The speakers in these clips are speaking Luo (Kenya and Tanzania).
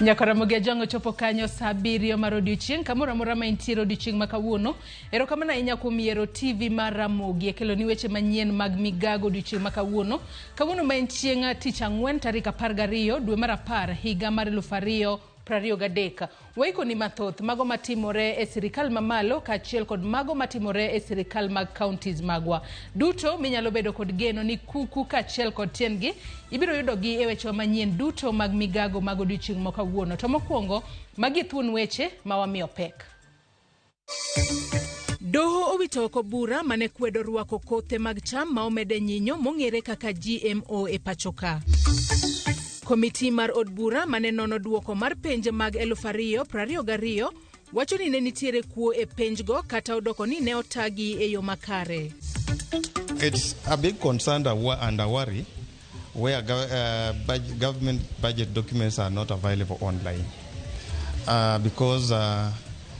Nyaka Ramogi Ajwang' ochopo kanyo saa abiriyo mar odiochieng' kamoro amora ma intiere odiochieng' ma kawuono. Erokamano ahinya kuom yiero TV mar Ramogi e keloni weche manyien mag migago odiochieng' ma kawuono. Kawuono ma en chieng' tich ang'wen tarik 12 dwe mar 10 higa mar 2023. Waikoni mathoth mago matimore e sirikal mamalo kaachiel kod mago matimore e sirikal mag counties magwa. Duto minyalo bedo kod geno ni kuku kaachiel kod tiendgi ibiro yudogi e wechewa manyien duto mag migago mag odiochieng' ma kawuono. To mokwongo, magi e thuon weche ma wamiyo pek. Doho owito oko bura mane kwedo rwako kothe mag cham ma omede nyinyo mong'ere kaka GMO e pachoka. Komiti mar od bura mane nono duoko mar penj mag 2022 wacho ni ne nitiere kuo e penjgo kata odoko ni ne otagi e yo makare. It's a big concern and a worry where government budget documents are not available online because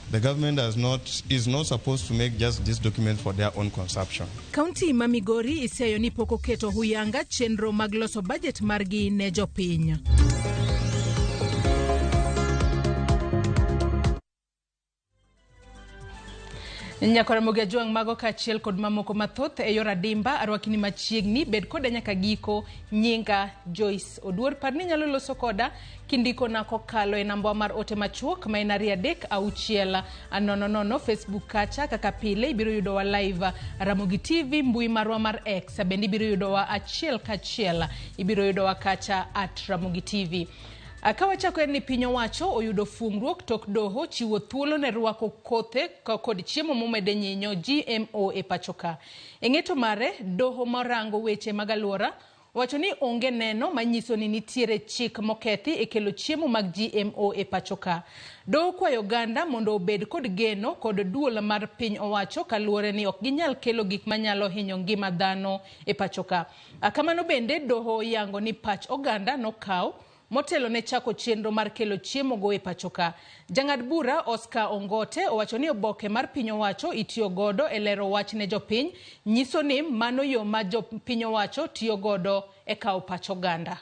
the government has not, is not supposed to make just these documents for their own consumption. Kaunti ma Migori isiayo ni pok oketo huyanga chenro mag loso bajet margi ne jopiny. Nyakora Ramogi Ajwang' mago kaachiel kod mamoko mathoth e yor adimba arwakini machiegni bed koda nyaka giko nyinga Joyce Oduor par ni inyalo loso koda kindikona kokalo e namba mar ote machuok ma en 23600 Facebook kacha kaka pile ibiro yudowa live Ramogi TV mbui marwa mar X bende ibiro yudowa achiel kachiel ibiro yudowa kacha at Ramogi TV. Ka wachako en ni piny owacho oyudo fungruok tok doho chiwo thuolo ne rwako kothe kod chiemo momede nyinyo GMO e pacho ka. E ng'eto mare, doho morango weche mag alwora owacho ni onge neno manyiso ni nitiere chik mokethi e kelo chiemo mag GMO e pacho ka. Doho kwayo oganda mondo obed kod geno kod duol mar piny owacho kaluwore ni ok ginyal kelo gik manyalo hinyo ngima dhano e pacho ka. Kamano bende doho oyango ni pach oganda nokaw motelo ne chako chenro mar kelo chiemo go e pacho ka. Jang'ad bura Oscar Ongote owacho ni oboke mar piny owacho itiyo godo e lero wach ne jopiny nyiso ni mano yo ma jopiny owacho tiyo godo e kawo pach oganda.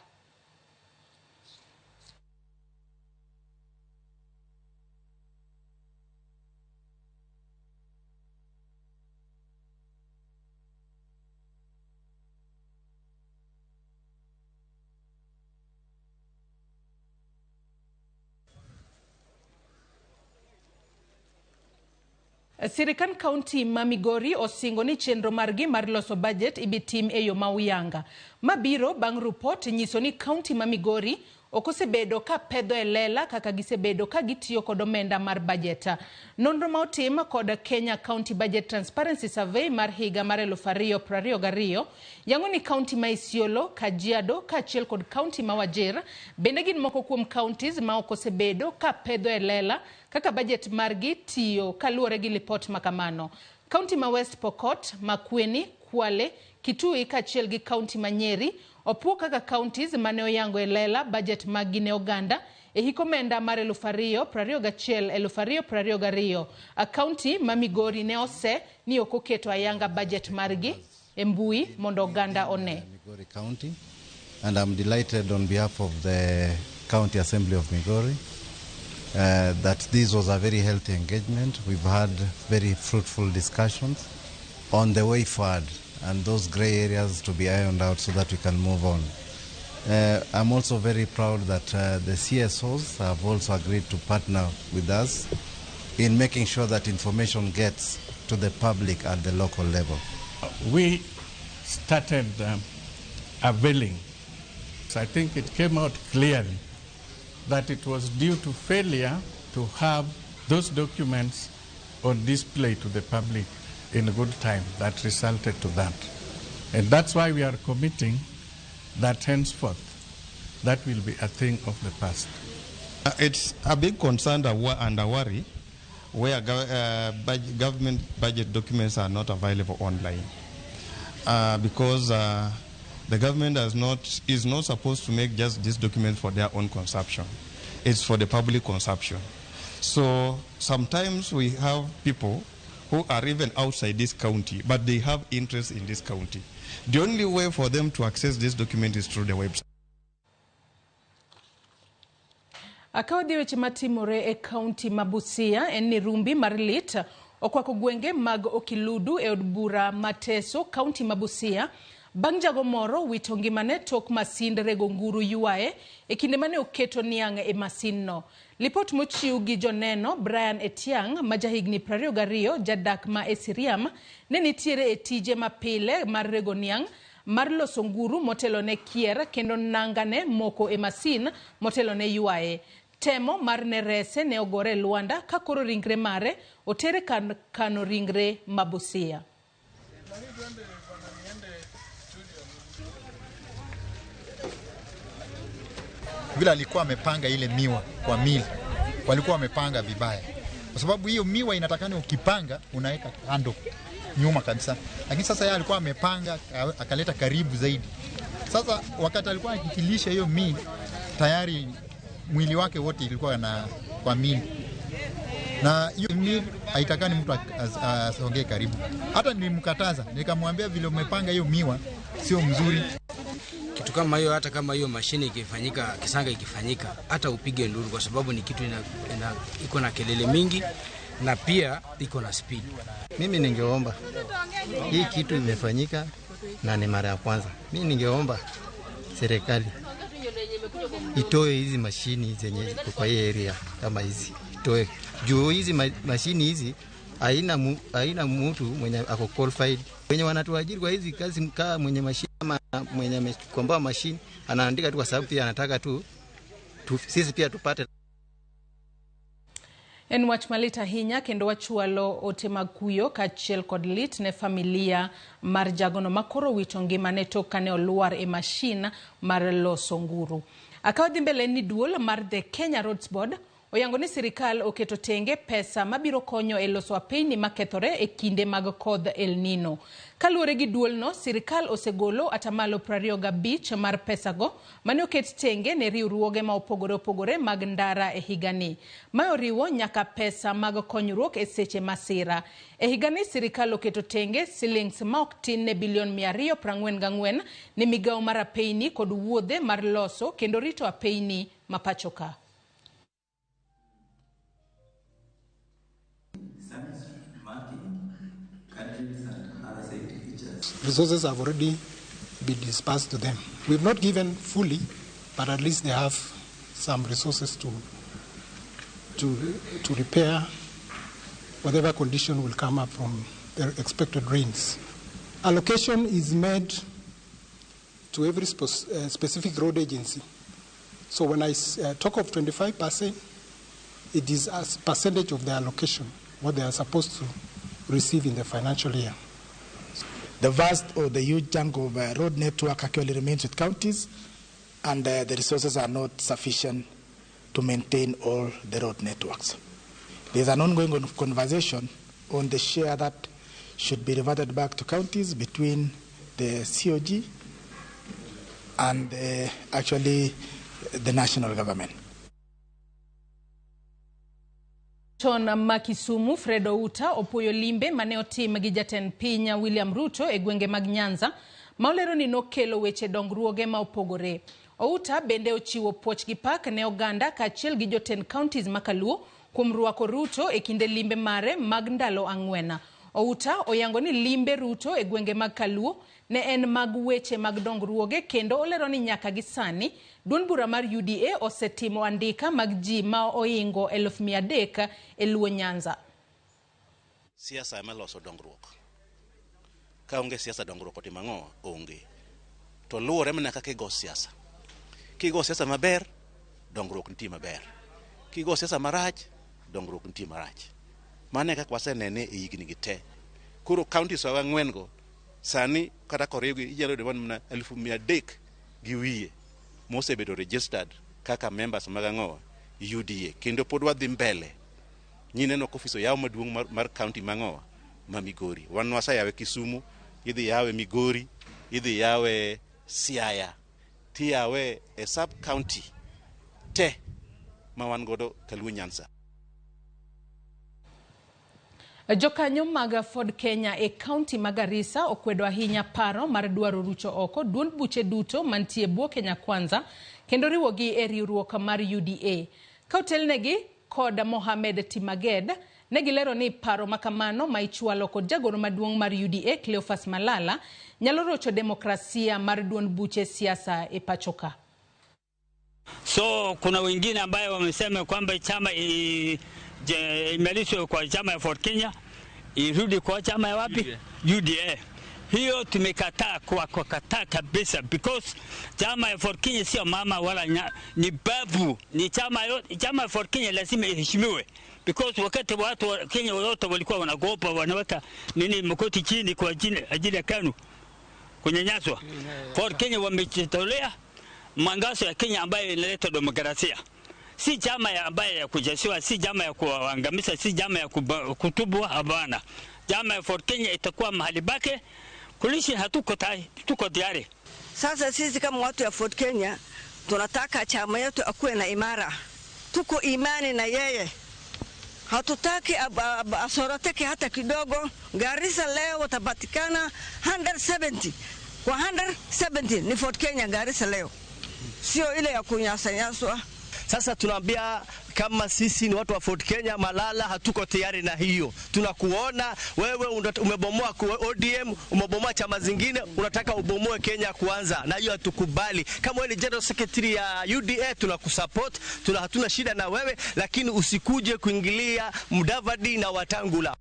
Sirikand kaunti ma Migori osingo ni chenro margi mar loso bajet ibitim e yo ma uyanga. Ma biro bang' rupot nyiso ni kaunti ma Migori ok osebedo ka pedho e lela kaka gisebedo ka gitiyo kod omenda mar bajet. Nonro ma otim kod Kenya County Budget Transparency Survey mar higa mar 2022 yango ni kaunti ma Isiolo, Kajiado kaachiel kod kaunti ma Wajir bende gin moko kuom counties ma ok osebedo ka pedho e lela kaka bajet margi tiyo kaluwore gi lipot ma kamano. Kaunti ma West Pokot, Makueni, Kwale, Kitui kaachiel gi kaunti ma Nyeri opuo kaka counties mane oyango e lela bajet maggi ne oganda e hik omenda mar 2021-2022. Kaunti ma Migori ne ose ni ok oketo ayanga bajet margi e mbui mondo oganda one. Migori County, and I'm delighted on behalf of the County Assembly of Migori that this was a very healthy engagement. We've had very fruitful discussions on the way forward and those gray areas to be ironed out so that we can move on. I'm also very proud that the CSOs have also agreed to partner with us in making sure that information gets to the public at the local level. We started availing. So I think it came out clearly that it was due to failure to have those documents on display to the public in good time that resulted to that. And that's why we are committing that henceforth that will be a thing of the past. It's a big concern and a worry where government budget documents are not available online because the government has not, is not supposed to make just these documents for their own consumption. It's for the public consumption. So sometimes we have people who are even outside this county, but they have interest in this county. The only way for them to access this document is through the website. Ka wadhi e weche matimore e kaunti ma Busia en ni rumbi mar lit okwako gwenge mag Okiludu e od bura ma Teso, kaunti ma Busia, bang' jago moro wito ngimane tok masind rego nguru ywaye e kinde mane oketo niang' e masinno. Lipot mochiw gi joneno Brian Etiang' ma jahigni 22 jadak ma Esiriam ne nitiere e tije mapile mar rego niang' mar loso nguru motelo ne kier kendo nangane moko e masin motelo ne ywaye. Temo mar ne rese ne ogore e lwanda ka koro ringre mare otere kano ringre ma Busia. Vile alikuwa amepanga ile miwa kwa mili, walikuwa wamepanga vibaya, kwa sababu hiyo miwa inatakana ukipanga unaweka kando nyuma kabisa, lakini sasa yeye alikuwa amepanga akaleta karibu zaidi. Sasa wakati alikuwa akikilisha hiyo mili, tayari mwili wake wote ilikuwa na kwa mili, na hiyo mili haitakani mtu asongee karibu. Hata nilimkataza nikamwambia, vile umepanga hiyo miwa sio mzuri. Kitu kama hiyo, hata kama hiyo mashine ikifanyika, kisanga ikifanyika, hata upige nduru, kwa sababu ni kitu iko na kelele mingi na pia iko na speed. Mimi ningeomba, hii kitu imefanyika na ni mara ya kwanza. Mimi ningeomba serikali itoe hizi mashini zenye ziko kwa hii area kama hizi, itoe juu hizi mashini hizi haina mtu mwenye ako qualified. Wenye wanatuajiri kwa hizi kazi, kama mwenye mashini ama mwenye amekomboa mashini anaandika tu kwa sababu pia anataka tu sisi pia tupate. En wach malit ahinya kendo wachwalo ote mag kuyo kaachiel kod lit ne familia mar jagono makoro wito ngimane tok kane olwar e mashin mar loso nguru. Akawa dhi mbele ni duol mar The Kenya Roads Board oyango ni sirikal oketo tenge pesa mabiro konyo e loso apeyni makethore e kinde mag kodh El Nino. Kaluwore gi duolno, sirikal osegolo atamalo 25 mar pesago mane oket tenge ne riwruoge ma opogore opogore mag ndara e higani. Mae oriwo nyaka pesa mag konyruok e seche masira. E higani sirikal oketo tenge silings ma ok tin ne bilion 244 ne migawo mar apeyni kod wuodhe mar loso kendo rito apeyni ma pacho ka. Resources have already been dispersed to them. We've not given fully, but at least they have some resources to repair whatever condition will come up from the expected rains. Allocation is made to every specific road agency. So when I talk of 25%, it is as percentage of the allocation, what they are supposed to receive in the financial year. The vast or the huge chunk of road network actually remains with counties, and the resources are not sufficient to maintain all the road networks. There's an ongoing conversation on the share that should be reverted back to counties between the COG and actually the national government. Chon ma Kisumu Fred Outa opuoyo limbe mane otim gi jatend piny William Ruto e gwenge mag Nyanza ma olero ni nokelo weche dongruoge ma opogore. Outa bende ochiwo puoch gi pak ne oganda kaachiel gi jotend counties ma Kaluo kuom rwako Ruto e kinde limbe mare mag ndalo 4. Outa oyango ni limbe Ruto e gwenge mag Kaluo ne en mag weche mag dongruoge kendo olero ni nyaka gi sani duond bura mar UDA osetimo andika mag ji ma oingo 300,000 e Luo Nyanza. Siasa ema loso dongruok. Ka onge siasa dongruok otimo ang'o? Onge. To luwore mana kaka igo siasa. Kigo siasa maber, dongruok nitie maber. Kigo siasa marach, dongruok nitie marach. Mano e kaka wasenene e higni gi te. Koro counties wa 4 go sani kata koriwgi inyalo yudo mana 300,000 gi wiye mosebedo registered kaka members mag ang'o UDA, kendo pod wadhi mbele. Nyineno ka ofis oyaw maduong' mar county mang'o ma Migori. Wan waseyawe Kisumu, idhi yawe Migori, idhi yawe Siaya, tiyawe e sub county te ma wan godo Kaluo Nyanza. Jokanyo mag Ford Kenya e kaunti ma Garissa okwedo ahinya paro mar dwaro rucho oko duond buche duto mantie bwo Kenya Kwanza kendo riwogi e riwruok mar UDA. Ka otelnegi kod Mohamed Timaged, ne gilero ni paro makamano ma ichwalo kod jagoro maduong' mar UDA Cleophas Malala nyalo rocho demokrasia mar duond buche siasa e pacho ka. So kuna wengine ambayo wamesema kwamba chama imelishwe kwa chama ya Ford Kenya irudi kwa chama ya wapi? UDA. Hiyo tumekataa kwa kataa kabisa, because chama ya Ford Kenya sio mama wala ni babu, ni chama ya Ford Kenya lazima iheshimiwe, because wakati watu wa Kenya wote walikuwa wanagopa wanaweka nini mkoti chini kwa ajili ya KANU kunyanyaswa. Ford Kenya wamejitolea mwangazo ya Kenya ambayo inaleta demokrasia. Si chama ya ambaye ya kujasiwa, si chama ya kuangamiza, si chama ya kutubwa, hapana. Chama ya Ford Kenya itakuwa mahali pake. Kulishi hatuko tayari, tuko tayari. Sasa sisi kama watu ya Ford Kenya tunataka chama yetu akuwe na imara. Tuko imani na yeye. Hatutaki asoroteke hata kidogo. Garissa leo watapatikana 170. Kwa 170 ni Ford Kenya Garissa leo. Sio ile ya kunyasanyaswa. Sasa tunaambia kama sisi ni watu wa Ford Kenya, Malala hatuko tayari na hiyo. Tunakuona wewe umebomoa ODM, umebomoa chama zingine, unataka ubomoe Kenya kwanza, na hiyo hatukubali. Kama wewe ni General Secretary ya UDA tunakusupport, hatuna shida na wewe, lakini usikuje kuingilia Mudavadi na Wetangula.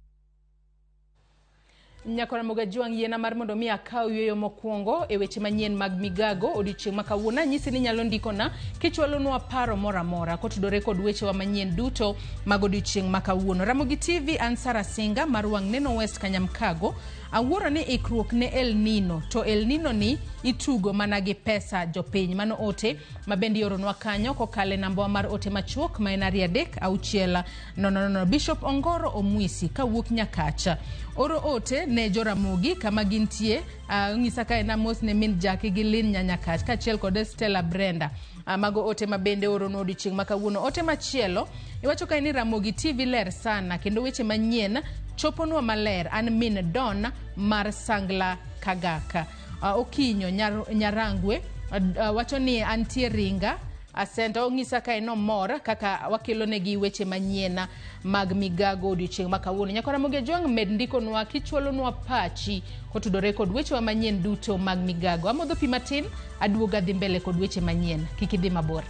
Nyakora Mogajwang' yiena mar mondo mi akaw yueyo mokwongo e weche manyien mag migago odiochieng' ma kawuono. Anyisi ni inyalo ndikona kichwalonwa paro moro amora kotudore kod wechewa manyien duto mag odiochieng' ma kawuono. Ramogi TV, an Sarah Singa mar Wang' Neno West Kanyamkago. Awuoro ni ikruok ne El Nino, to El Nino ni itugo mana gi pesa jopiny. Mano ote ma bende ioronwa kanyo kokalo e nambawa mar ote machuok ma en 2 3 6 0 0. Bishop Ongoro Omwisi kawuok Nyakacha oro ote ne Joramogi kama gintie, ng'isa ka en amos ne min Jackie gi Lin Nyanyakach kaachiel kod Stella Brenda. Mago ote ma bende oronwa odiochieng' ma kawuono. Ote machielo iwacho ka ni Ramogi TV ler sana kendo weche manyien choponwa maler. An min Don mar Sangla Kagaka. Okinyo Nyarangwe wacho ni antie Ringa Asenta. Ong'isa ka en omor kaka wakelonegi weche manyien mag migago odiochieng' ma kawuono. Nyakora Mogajwang' med ndikonwa kichwalonwa pachi kotudore kod wechewa manyien duto mag migago. Amodho pi matin, aduoga dhi mbele kod weche manyien. Kik idhi mabor.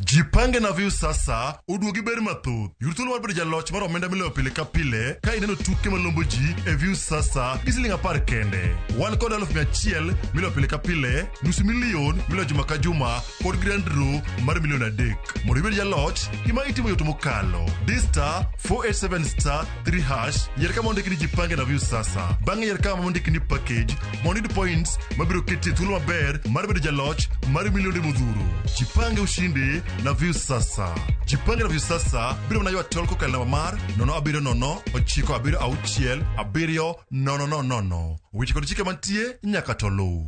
Jipange na Viusasa oduogi ber mathoth. Yud thuolo mar bedo jaloch mar omenda miloyo pile ka pile ka ineno tuke malombo ji e Viusasa gi siling 10 kende. Wan kod 100,000 miloyo pile ka pile, 500,000 miloyo juma ka juma kod grand draw mar 3 million. Mondo ibed jaloch, gima itimo yot mokalo. Di *487*3# yier kama ondiki ni Jipange na Viusasa. Bang'e yier kama ondiki ni package mondo iyud points mabiro keti e thuolo maber mar bedo jaloch mar milionde modhuro. Jipange ushinde na Viusasa. Jipange na Viusasa biro mana ywa tol kokalo namba mar 070 976 7 0 0 0. Weche kod chike mantie nyaka to luw.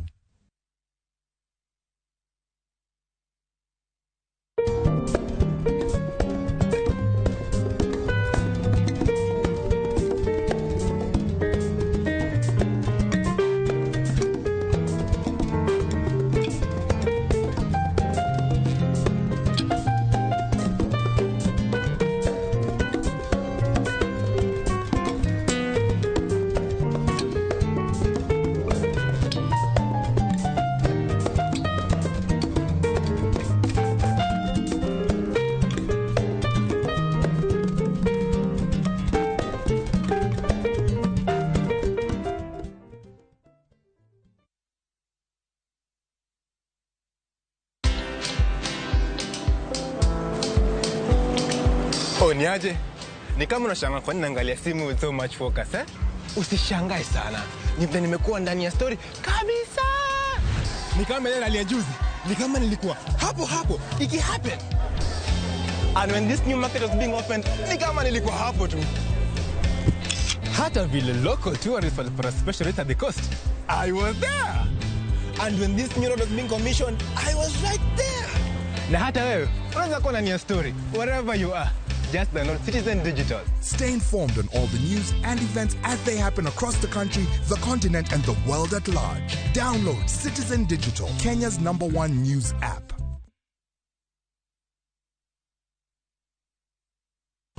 Oh, niaje? Ni kama unashangaa kwa nini naangalia simu with so much focus, eh? Usishangae sana. Ni vile nimekuwa ndani ya story kabisa. Ni kama ile hali ya juzi. Ni kama nilikuwa hapo hapo iki happen. And when this new market was being opened, ni kama nilikuwa hapo tu. Hata vile local tourists walipata special rate at the coast, I was there. And when this new road was being commissioned, I was right there. Na hata wewe unaweza kuwa ndani ya story wherever you are. Just download Citizen Digital. Stay informed on all the news and events as they happen across the country, the continent, and the world at large. Download Citizen Digital, Kenya's number one news app.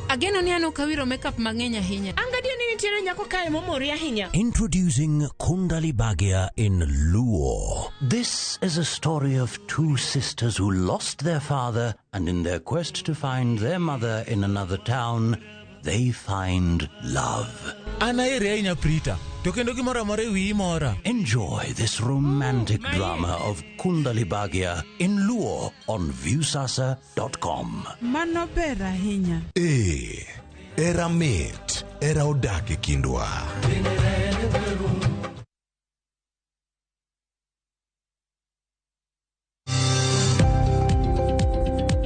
Ageno ni an ok awiro makeup mang'eny ahinya. An gadier ni nitiere nyako kae momori ahinya. Introducing Kundali Bhagya in Luo. This is a story of two sisters who lost their father, and in their quest to find their mother in another town, they find love. An aheri ahinya Prita, to kendo gimoro amora e wiyi mora. Enjoy this romantic drama of Kundali Bhagya in Luo on Viusasa.com. Mano ber ahinya. Ee, era mit, era odak e kindwa.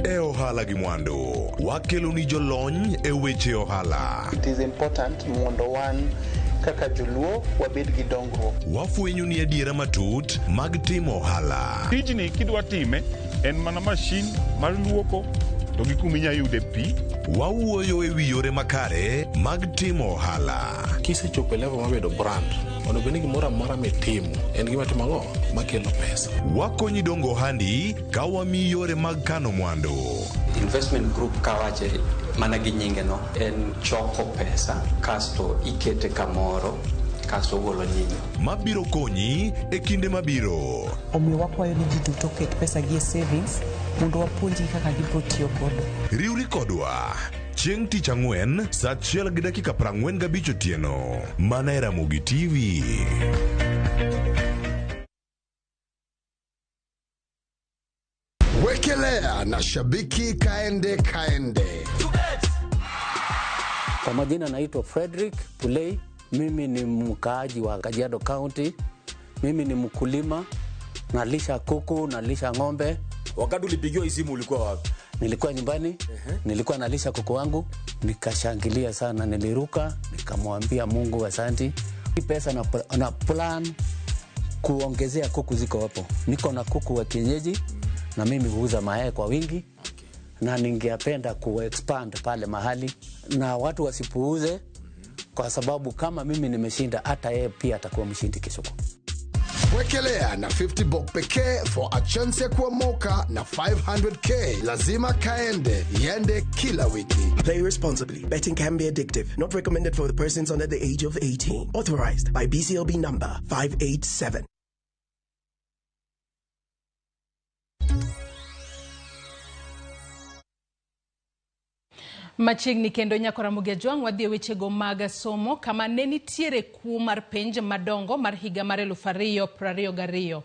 E ohala gi mwandu, wakeloni jolony e weche ohala. It is important mondo wan kaka joluo wabed gi dongruok. Wafwenyo ni adiera matut mag timo ohala. Tijni kidwa time en mana mashin mar luoko to gi kuma inya yude pi. Wawuoyo e wi yore makare mag timo ohala. Kisechopo e level mar bedo brand, onego bed ni gimoro amora mitimo en gima timo ang'o makelo pesa. Wakonyi dongo ohandi ka wamiyi yore mag kano mwandu. Investment group kawache mana gi nyinge no en choko pesa kasto ikete kamoro kasto ogolo nyinyo. Mabiro konyi e kinde mabiro. Omiyo wakwayo ni ji duto oket pesa gi e savings mondo wapuonjgi kaka gibiro tiyo godo. Riwri kodwa chieng' tich ang'wen saa 1:45 otieno mana e Ramogi TV. Wekelea na shabiki kaende kaende. Kwa majina naitwa Frederick Pulei. Mimi ni mkaaji wa Kajiado County. Mimi ni mkulima, nalisha kuku, nalisha ng'ombe. Wakati ulipigiwa hii simu ulikuwa wapi? Nilikuwa nyumbani, nilikuwa nalisha kuku wangu, nikashangilia sana, niliruka, nikamwambia Mungu asanti. Hii pesa na plan kuongezea kuku ziko hapo. Niko na kuku wa kienyeji na mimi huuza mayai kwa wingi. Na ningependa ku-expand pale mahali na watu wasipuuze, kwa sababu kama mimi nimeshinda, hata yeye pia atakuwa mshindi kesho. Wekelea na 50 bob pekee for a chance ya kuomoka na 500k. Lazima kaende, iende kila wiki. Play responsibly. Betting can be addictive. Not recommended for the persons under the age of 18. Authorized by BCLB number 587. Machiegni kendo nyako Ramogi Ajwang' wadhi e wechego mag somo kama ne nitiere kuo mar penj madongo mar higa mar 2022.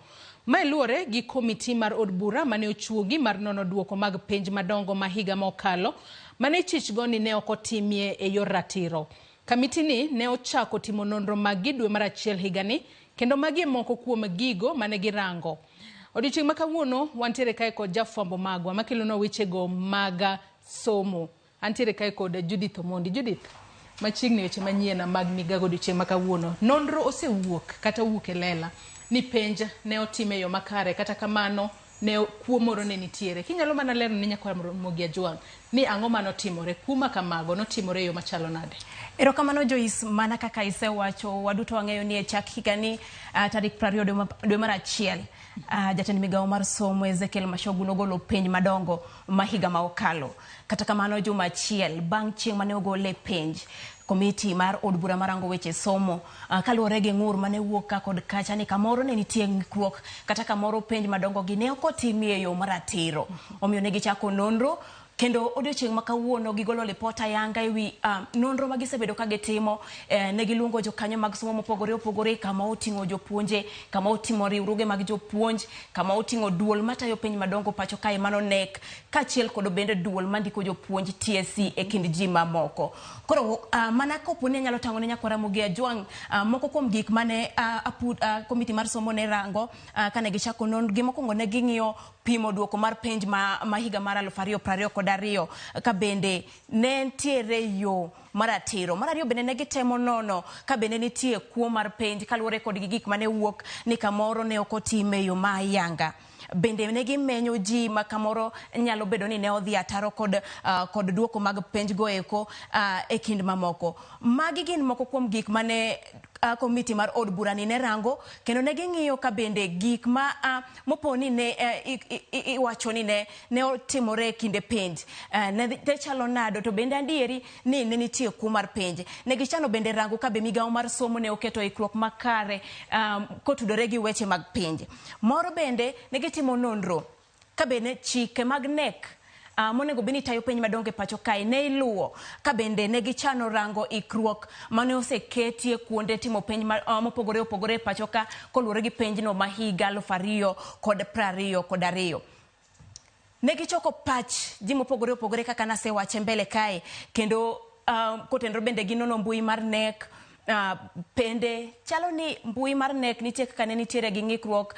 Mae luwore gi komiti mar od bura mane ochuogi mar nono duoko mag penj madongo ma higa mokalo mane ichichgo ni ne ok otimie e yor ratiro. Kamiti ni ne ochako timo nonro maggi dwe mar achiel higani kendo magi e moko kuom gigo mane girango. Odiochieng' ma kawuono wantiere kae kod jafwambo magwa makelonwa wechego mag somo. Antiere kae kod Judith Omondi. Judith, machiegni weche manyien mag migago odiochieng' ma kawuono. Nonro osewuok kata owuok e lela ni penj ne otim e yo makare, kata kamano ne kuo moro ne nitiere. Kinyalo mana lero ne nyakwa Ramogi Ajwang' ni ang'o manotimore, kuo ma kamago notimore e yo machalo nade? Erokamano Joyce, mana kaka isewacho, waduto wang'eyo ni e chak higani tarik 20 dwe mar achiel jatend migawo mar somo Ezekiel Machogu nogolo penj madongo ma higa ma okalo. Kata kamano juma achiel bang' chieng' mane ogole penj, komiti mar od bura marango weche somo kaluwore gi ng'ur mane wuok ka kod kacha ni kamoro ne nitie ng'ikruok kata kamoro penj madongo gi ne ok otimie e yo maratiro. Omiyo ne gichako nonro kendo odiochieng' ma kawuono gigolo lipot ayanga ewi nonro ma gisebedo ka gitimo. Ne giluongo jokanyo mag somo mopogore opogore, kama oting'o jopuonje, kama oting'o riwruoge mag jopuonj, kama oting'o duol matayo penj madongo pacho kae mano NEC, kaachiel kod bende duol mandiko jopuonj TSC e kind ji mamoko. Koro mana kopo ni anyalo tang'o ne nyakwa Ramogi Ajwang' moko kuom gik mane komiti mar somo ne rango kane gichako nonro. Gimokwongo ne ging'iyo pimo duoko mar penj ma higa mar 2022 ka bende ne nitiere yo maratiro. Mar ariyo bende ne gitemo nono ka bende nitie kuo mar penj kaluwore kod gi gik mane wuok ni kamoro ne ok otim e yo ma ayanga. Bende ne gimenyo ji ma kamoro nyalo bedo ni ne odhi ataro kod kod duoko mag penj go eko e kind mamoko. Magi gin moko kuom gik mane komiti mar od bura ni ne rango, kendo ne ging'iyo ka bende gik ma moponi ne iwacho ni ne otimore e kinde penj ne chalo nado, to bende adieri ni ne nitie kuo mar penj. Ne gichano bende rango ka be migawo mar somo ne oketo ikruok makare kotudore gi weche mag penj. Moro bende ne gitimo nonro ka bende chike mag KNEC monego bed ni tayo penj madongo e pacho kae ne iluwo, ka bende ne gichano rango ikruok mane oseketie kuonde timo penj mopogore opogore e pacho ka koluwore gi penjno ma higa 2022. Ne gichoko pach ji mopogore opogore kaka nasewache mbele kae, kendo kotenore bende gi nono mbui mar KNEC. Pende chalo ni mbui mar KNEC nitie kaka ne nitiere gi ng'ikruok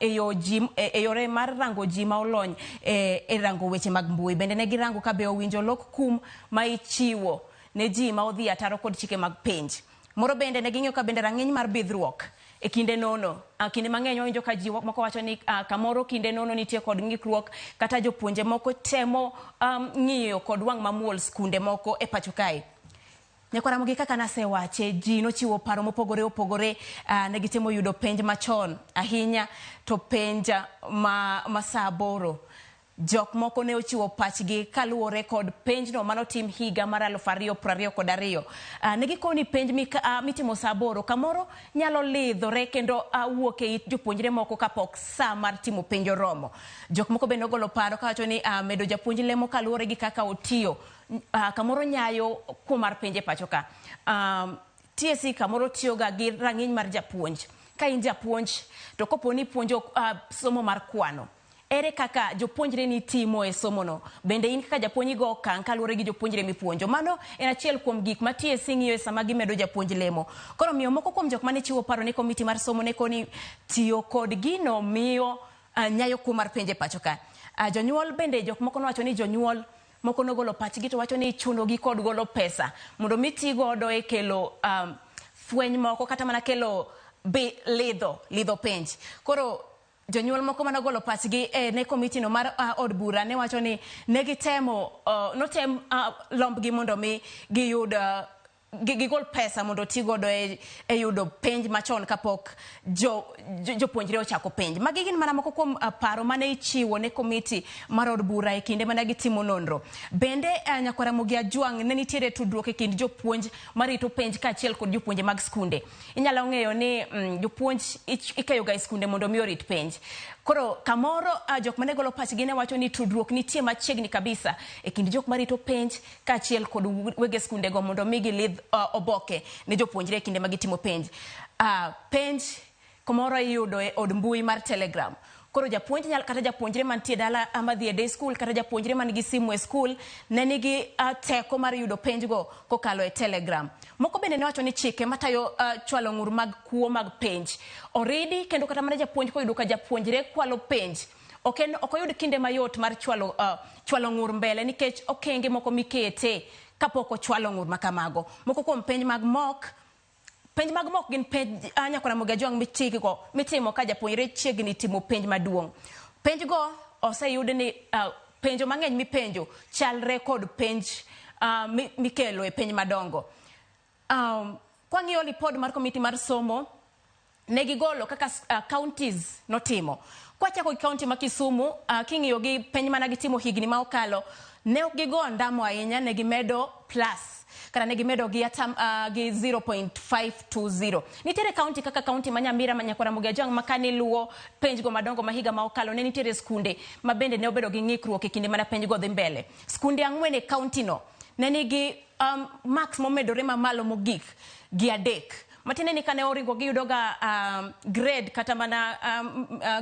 e yore mar rango ji ma olony e rango weche mag mbui. Bende ne girango ka be owinjo lok kum ma ichiwo ne ji ma odhi ataro kod chike mag penj. Moro bende ne ging'iyo ka bende rang'iny mar bidhruok e kinde nono. Kinde mang'eny wawinjo ka ji moko wacho ni kamoro kinde nono nitie kod ng'ikruok, kata jopuonje moko temo ng'iyo kod wang' mamuol skunde moko e pacho kae. Nyakwaramogi kaka nasewache, ji nochiwo paro mopogore opogore. Ne gitemo yudo penj machon ahinya to penj ma saa 8. Jok moko ne ochiwo pachgi kaluwore kod penjno manotim higa mar 2022. Ne gikoni penj mitimo saa 8 kamoro nyalo lidhore kendo wuok e it jopuonjre moko kapok saa mar timo penj oromo. Jok moko bende nogolo paro kawacho ni medo japuonj lemo kaluwore gi kaka otiyo kamoro nyayo kuo mar penj e pacho ka. TSC kamoro tiyoga gi rang'iny mar japuonj. Ka in japuonj to kopo ni puonjo somo mar kwano, ere kaka jopuonjre ni timo e somono? Bende in kaka japuonj igo okang' kaluwore gi jopuonjre mipuonjo? Mano en achiel kuom gik ma TSC ng'iyo e sama gimedo japuonj lemo. Koro miyo moko kuom jok mane chiwo paro ne komiti mar somo ne koni tiyo kod gino miyo nyayo kuo mar penj e pacho ka. Jonyuol bende jok moko nowacho ni jonyuol moko nogolo pachgi to wacho ni ichuno gi kod golo pesa mondo mi ti godo e kelo fweny moko kata mana kelo lidho penj. Koro jonyuol moko manogolo pachgi ne komiti no mar od bura ne wacho ni ne gitemo notem lombgi mondo mi giyud gigol pesa mondo ti godo e yudo penj machon kapok jopuonjre ochako penj. Magi gin mana moko kuom paro mane ichiwo ne komiti mar od bura e kinde mane gitimo nonro. Bende Nyakwaramogi Ajwang' ne nitiere tudruok e kind jopuonj marito penj kaachiel kod jopuonje mag skunde. Inyalo ng'eyo ni jopuonj ikeyoga e skunde mondo mi orit penj. Koro kamoro jok mane golo pachgi ne wacho ni tudruok nitie machiegni kabisa e kind jok marito penj kaachiel kod wege skundego mondo mi gilidh oboke ne jopuonjre e kinde ma gitimo penj. Penj kumoro iyudo e od mbui mar Telegram. Koro japuonj nyal kata japuonjre mantie dala ama dhi e day school kata japuonjre man gi simu e school ne nigi teko mar yudo penjgo kokalo e Telegram. Moko bende ne wacho ni chike matayo chwalo ng'ur mag kuo mag penj oridi, kendo kata mana japuonj koyudo ka japuonjre kwalo penj ok oyud kinde mayot mar chwalo ng'ur mbele nikech okenge moko mikete kapok ochwalo ng'ur makamago. Moko kuom penj mag mock. Penj mag mock gin penj Nyakwaramogi Ajwang' mitimo ka japuonjre chiegni timo penj maduong'. Penj go oseyud ni penjo mang'eny mipenjo chalre kod penj mikelo e penj madongo. Kwang'iyo lipod mar komiti mar somo, ne gigolo kaka counties notimo. Kwachako gi county ma Kisumu, king'iyo gi penj mana gitimo higni ma okalo, ne ok gigo ndamo ahinya, ne gimedo plus kata ne gimedo gi gi 0.520. Nitiere county kaka county ma Nyamira ma Nyakwaramogi Ajwang' ma kane luwo penjgo madongo ma higa ma okalo, ne nitiere skunde ma bende ne obedo gi ng'ikruok e kinde mana penjgo dhi mbele. Skunde 4 e county no ne nigi marks momedore mamalo mogik gi 3. Matiende ni kane oringo giyudo ga grade kata mana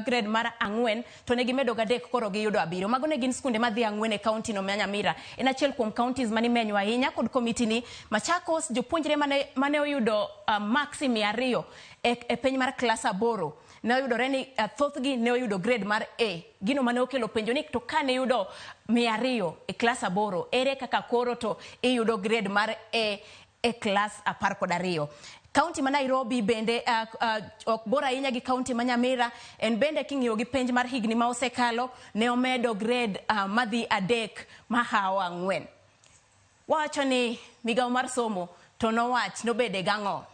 grade mar 4 to ne gimedo ga 3 koro giyudo 7. Mago ne gin skunde madhi 4 e county no ma Nyamira. En achiel kuom counties mane imenyo ahinya kod komiti ni. Machakos, jopuonjre mane oyudo marks 200 e penj mar klas 8 ne oyudore ni thothgi ne oyudo grade mar A. Gino mane okelo penjo ni to kane yudo 200 e klas 8, ere kaka koro to iyudo grade mar A e klas 12. Kaunti ma Nairobi bende ok bor ahinya gi kaunti ma Nyamira, en bende king'iyo gi penj mar higni ma osekalo ne omedo grade madhi 3 mahawo 4. Wacho ni migawo mar somo to nowach nobede gang'o.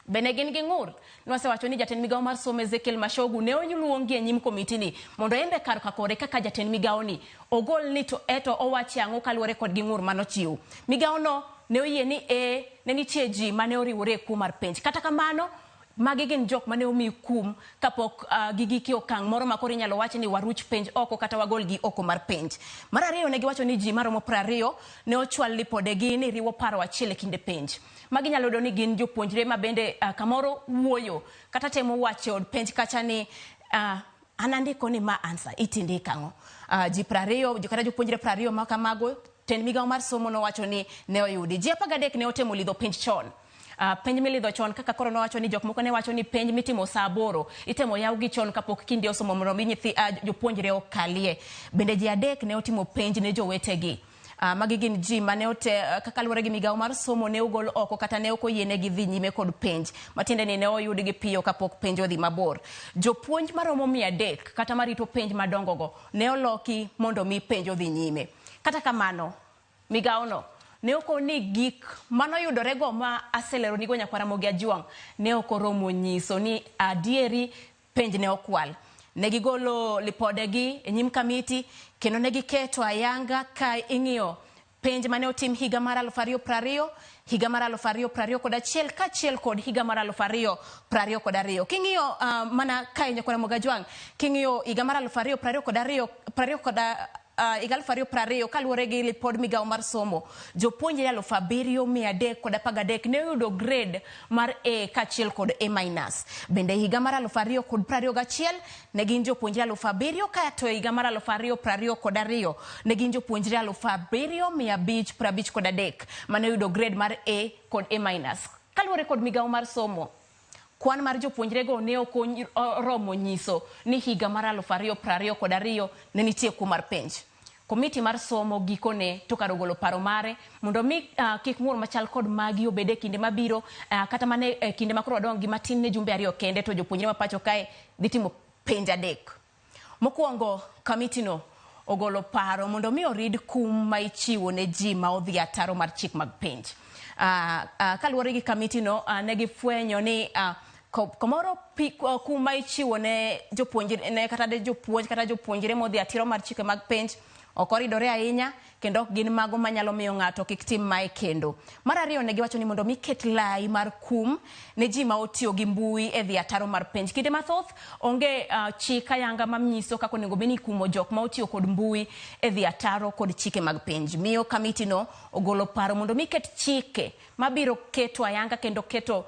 Bende gin gi ng'ur. Nosewacho ni jatend migawo mar somo Ezekiel Machogu ne oluongi e nyim komiti ni mondo en be kar kakore kaka jatend migawo ni ogol ni to eto owachi ang'o kaluwore kod gi ng'ur manochiw. Migawo no ne oyie ni ne nitie ji mane oriwore e kum mar penj. Kata kamano, magi gin jok mane omi kum kapok gigiki okang' moro ma koro inyalo wach ni waruch penj oko kata wagol gi oko mar penj. Mar ariyo ne giwacho ni ji maromo 20 ne ochwal lipodegi ni riwo paro achiel e kinde penj. Magi nyalo yudo ni gin jopuonjre ma bende kamoro wuoyo kata temo wacho e od penj kacha ni an andiko ni ma answer itindiko ang'o. Ji 20 kata jopuonjre 20 ma kamago tend migawo mar somo nowacho ni ne oyudi. Ji 13 ne otemo lidho penj chon. Penj milidho chon kaka koro nowacho ni jok moko ne wacho ni penj mitimo saa 8 itemo yaw gi chon kapok kinde osomo mondo mi nyithi jopuonjre okalie. Bende ji 3 ne otimo penj ne jowetegi. Magi gin ji mane kaka luwore gi migawo mar somo ne ogol oko kata ne ok oyienegi dhi nyime kod penj. Matiende ni ne oyudgi piyo kapok penj odhi mabor. Jopuonj maromo 300 kata marito penj madongo go ne oloki mondo mi penj odhi nyime. Kata kamano, migawono ne ok ni gik manoyudorego ma aseleronigo nyakwar Ramogi Ajwang' ne ok oromo nyiso ni adieri penj ne okwal. Ne gigolo lipodegi e nyim kamiti kendo ne giketo ayanga ka ing'iyo penj mane otim higa mar 2020, higa mar 2021 kaachiel kod higa mar 2022. King'iyo mana kae nyakwar Ramogi Ajwang', king'iyo higa mar 2022, higa 2020 kaluwore gi lipod migawo mar somo, jopuonjre 7313 ne oyudo grade mar A kaachiel kod A-. Bende higa mar 2021 ne gin jopuonjre 7000 kato higa mar 2022 ne gin jopuonjre 7553 mane oyudo grade mar A kod A-. Kaluwore kod migawo mar somo, kwan mar jopuonjrego ne ok oromo nyiso ni higa mar 2022 ne nitie kuo mar penj. Komiti mar somo gikone to kar ogolo paro mare mondo mi kik ng'ur machal kod magi obed e kinde mabiro, kata mana e kinde ma koro wadong' gi matin ne jumbe 2 kende to jopuonjre ma pacho kae dhi timo penj 3. Mokwongo, kamiti no ogolo paro mondo mi orid kum ma ichiwo ne ji ma odhi ataro mar chik mag penj. Kaluwore gi kamiti no, ne gifwenyo ni komoro kum ma ichiwo ne jopuonjre, ne kata jopuonj kata jopuonjre modhi atiro mar chike mag penj ok oridore ahinya kendo ok gin mago manyalo miyo ng'ato kik tim mae kendo. Mar ariyo ne giwacho ni mondo mi ket lai mar kum ne ji ma otiyo gi mbui e dhi ataro mar penj. Kinde mathoth onge chik ayanga manyiso kaka onego bed ni ikumo jok ma otiyo kod mbui e dhi ataro kod chike mag penj. Miyo kamiti no ogolo paro mondo mi ket chike mabiro keto ayanga kendo keto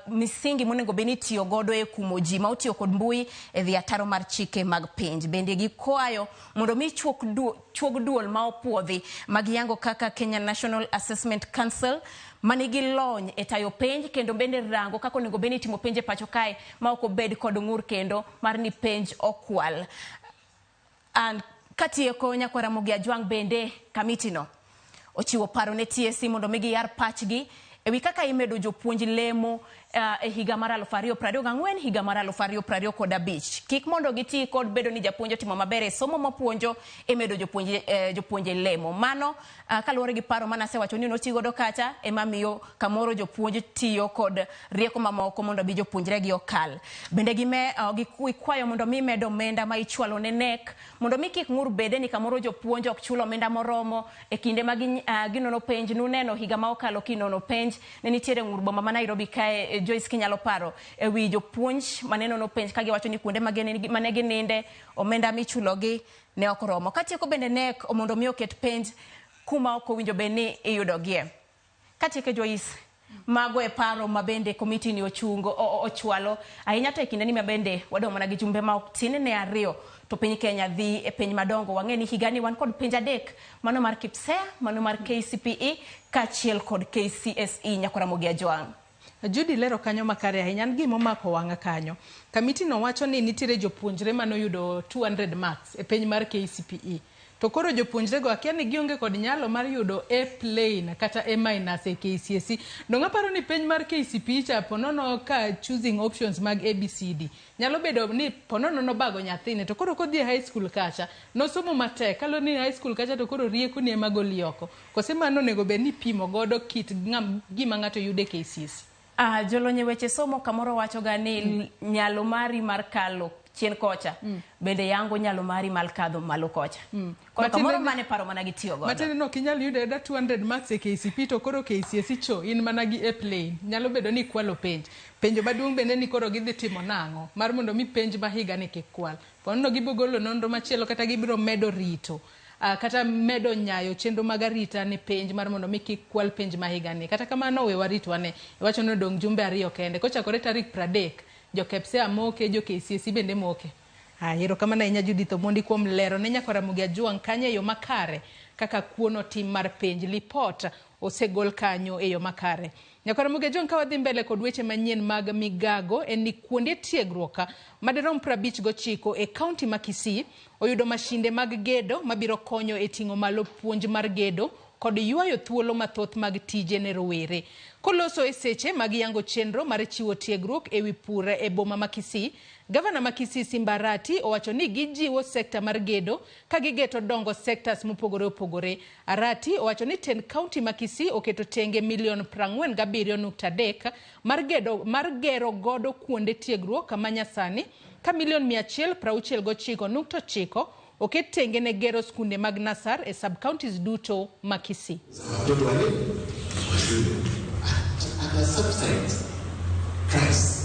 misingi monego bed ni itiyo godo e kumo ji ma otiyo kod mbui e dhi ataro mar chike mag penj. Bende gikwayo mondo mi chuog duol ma opuodhi magiyango kaka Kenya National Assessment Council manigi lony e tayo penj kendo bende rango kaka onego bed ni itimo penj e pacho kae ma ok obed kod ng'ur kendo mar ni penj okwal. And katieko nyakwar Ramogi Ajwang' bende kamiti no ochiwo paro ne TSC mondo mi giyar pachgi ewi kaka imedo jopuonj lemo e higa mar 2024 higa mar 2025. Kik mondo giti kod bedo ni japuonj otimo maber e somo mopuonjo e medo jopuonje lemo. Mano kaluwore gi paro mane asewacho ni noti godo kacha ema miyo kamoro jopuonj tiyo kod rieko mamoko mondo bi jopuonjre gi okal. Bende gikwayo mondo mi med omenda ma ichwalo ne KNEC mondo mi kik ng'ur bede ni kamoro jopuonj ok chul omenda moromo e kinde ma ginono penj. Nuneno higa ma okalo kinono penj ne nitiere ng'ur boma ma Nairobi kae, Joyce kinyalo paro ewi jopuonj mane nono penj ka giwacho ni kuonde mane gininde omenda michulogi ne ok romo. Katieko bende KNEC mondo mi oket penj kuma ok owinjo bed ni iyudogie. Katieko Joyce, mago e paro ma bende komiti ni ochungo ochwalo ahinya to e kinde ni ma bende wadong' mana gi jumbe ma ok tin ne 2 to piny Kenya dhi e piny madongo. Wang'e ni higani wan kod penj 3, mano mar KPSEA, mano mar KCPE kaachiel kod KCSE. Nyakwar Ramogi Ajwang'. Judy lero kanyo makare ahinya. An gima omako wang'a kanyo, kamiti no wacho ni nitiere jopuonjre manoyudo 200 marks e penj mar KCPE To koro jopuonjrego akia ni gionge kod nyalo mar yudo A plain kata A minus e KCSE. Dong' aparo ni penj mar KCPE cha ponono ka choosing options mag ABCD. Nyalo bedo ni ponono nobago nyathine to koro kodhi e high school kacha nosomo matek kalo ni high school kacha to koro rieko ni ema goli oko. Kose mano onego bed ni ipimo godo kit gima ng'ato yudo e KCSE. Jolony e weche somo kamoro wacho ga ni nyalo mari mar kalo chien kocha bende yango nyalo mari mar kadho malo kocha. Koro kamoro mane paro mana gitiyo godo. Matiende ni ok inyal yudo ayuda 200 marks e KCPE to koro KCSE cho in mana gi A plain. Nyalo bedo ni ikwalo penj. Penjo maduong' bende ni koro gidhi timo nang'o mar mondo mi penj ma higa ni kik kwal. Ponono gibiro golo nonro machielo kata gibiro medo rito. Kata medo nyayo chenro mag arita ne penj mar mondo mi kik kwal penj ma higa ni. Kata kamano we warit wane. Iwacho ni odong' jumbe 2 kende. Kochakore tarik 30 jo KPSEA moke, jo KCSE bende moke. Erokamano ahinya Judith Omondi kuom lero ne nyakwa Ramogi Ajwang' kanyo e yo makare kaka kuono tim mar penj. Lipot osegol kanyo e yo makare. Nyakwa Ramogi Ajwang' ka wadhi mbele kod weche manyien mag migago en ni kuonde tiegruok madirom 59 e kaunti ma Kisii oyudo mashinde mag gedo mabiro konyo e ting'o malo puonj mar gedo kod ywayo thuolo mathoth mag tije ne rowere. Koloso e seche mag yango chenro mar chiwo tiegruok ewi pur e boma ma Kisii, Gavana ma Kisii Simba Arati owacho ni gijiwo sekta mar gedo ka gigeto dongo sectors mopogore opogore. Arati owacho ni tend kaunti ma Kisii oketo tenge milion 47.3 mar gero godo kuonde tiegruok ma nyasani ka milion 169.9 oket tenge ne gero skunde mag Nasar e sub-counties duto ma Kisii. Watoto wale wa shule at a subsidized price.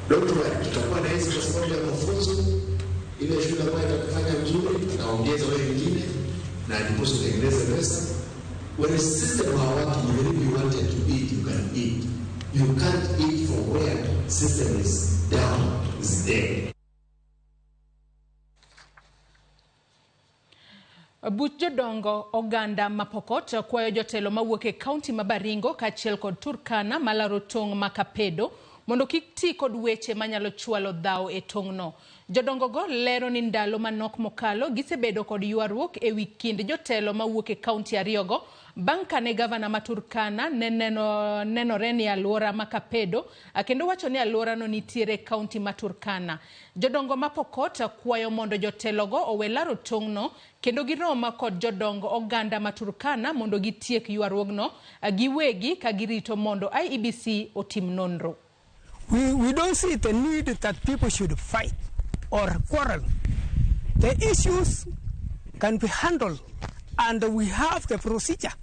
Don't worry, tutakuwa na hizi kwa sababu ya mafunzo. Ile shule ambayo itakufanya vizuri tutaongeza wale wengine na ndiposa utengeneze pesa. When the system haworking, even if you wanted to eat, you can eat. You can't eat from where system is down, is dead. Buch jodongo oganda ma Pokot kwayo jotelo mawuok e kaunti ma Baringo kaachiel kod Turkana malaro tong' ma Kapedo mondo kik ti kod weche manyalo chwalo dhawo e tong'no. Jodongogo lero ni ndalo manok mokalo gisebedo kod ywaruok ewi kind jotelo mawuok e kaunti ariyogo bang' kane gavana ma Turkana ne nenore ni alwora ma Kapedo kendo wacho ni alworano nitiere e kaunti ma Turkana. Jodongo ma Pokot kwayo mondo jotelogo owe laro tong'no kendo giroma kod jodongo oganda ma Turkana mondo gitiek ywaruogno giwegi ka girito mondo IEBC otim nonro. We don't see the need that people should fight or quarrel. The issues can be handled, and we have the procedure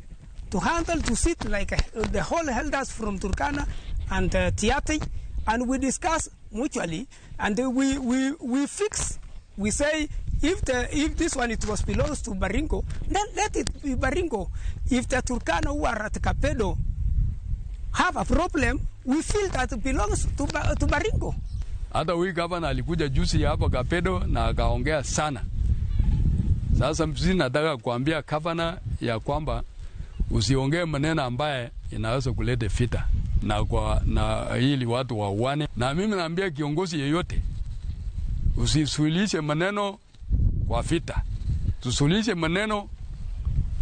to handle, to sit like the whole elders from Turkana and Tiaty, and we discuss mutually, and we fix. We say if this one it was belongs to Baringo, then let it be Baringo. If the Turkana who are at Kapedo have a problem, we feel that it belongs to Baringo. Hata huyu gavana alikuja juzi hapa Kapedo na akaongea sana. Sasa mimi nataka kuambia gavana ya kwamba usiongee maneno ambaye inaweza kuleta vita na ili watu wauane. Na mimi naambia kiongozi yeyote usisuluhishe maneno kwa vita. Tusuluhishe maneno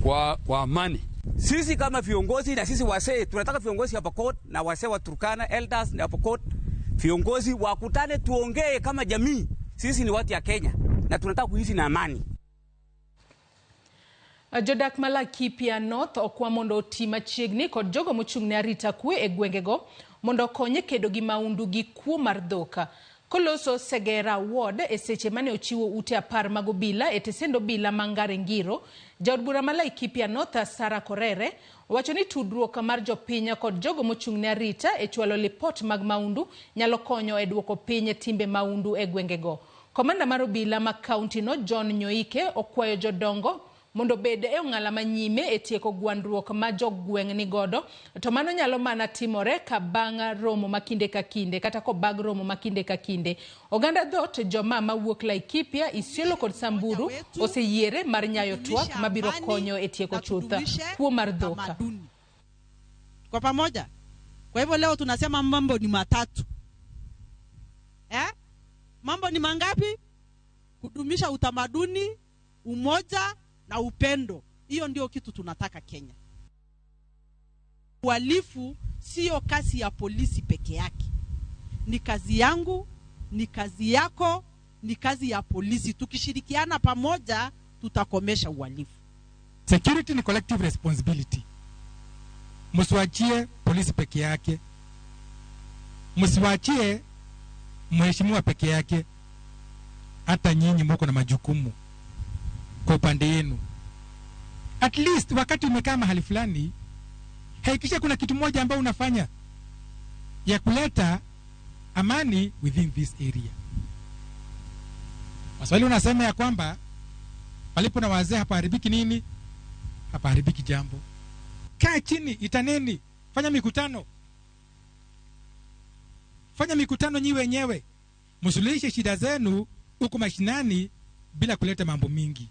kwa amani. Sisi kama viongozi na sisi wasee tunataka viongozi hapa Pokot na wasee wa Turkana elders na Pokot viongozi wakutane tuongee kama jamii. Sisi ni watu ya Kenya na tunataka kuishi na amani. Jodak ma Laikipia North okwa mondo oti machiegni kod jogo mochung' ne arita kwe e gwengego mondo okonye kedo gi maundu gi kuo mar dhok. Koloso Segera Ward e seche mane ochiwo ute 10 mag obila e tesend obila ma Ngare-Ngiro, jaod bura ma Laikipia North Sarah Korere owacho ni tudruok mar jopiny kod jogo mochung' ne arita e chwalo lipot mag maundu nyalo konyo e duoko piny timbe maundu e gwengego. Komanda mar obila ma kaunti no John Nyoike okwayo jodongo mondo bed e ong'ala manyime e tieko gwandruok ma jogweng' ni godo, to mano nyalo mana timore ka bang' romo ma kinde ka kinde kata kobag romo ma kinde ka kinde. Oganda dhoot joma mawuok Laikipia, Isiolo kod Samburu oseyiere mar nyayo twak mabiro konyo e tieko chuth kuo mar dhok. Kwa pamoja. Kwa hivyo leo tunasema mambo ni matatu. Mambo ni mangapi? Kudumisha utamaduni, umoja na upendo. Hiyo ndio kitu tunataka Kenya. Uhalifu sio kazi ya polisi peke yake. Ni kazi yangu, ni kazi yako, ni kazi ya polisi. Tukishirikiana pamoja tutakomesha uhalifu. Security ni collective responsibility. Msiwachie polisi peke yake, msiwachie mheshimiwa peke yake. Hata nyinyi mko na majukumu kwa upande yenu. At least wakati umekaa mahali fulani, hakikisha kuna kitu moja ambayo unafanya ya kuleta amani within this area. Waswahili wanasema ya kwamba palipo na wazee hapaharibiki nini? Hapaharibiki jambo. Kaa chini, itaneni, fanya mikutano. Fanya mikutano nyi wenyewe. Msuluhishe shida zenu huko mashinani bila kuleta mambo mingi.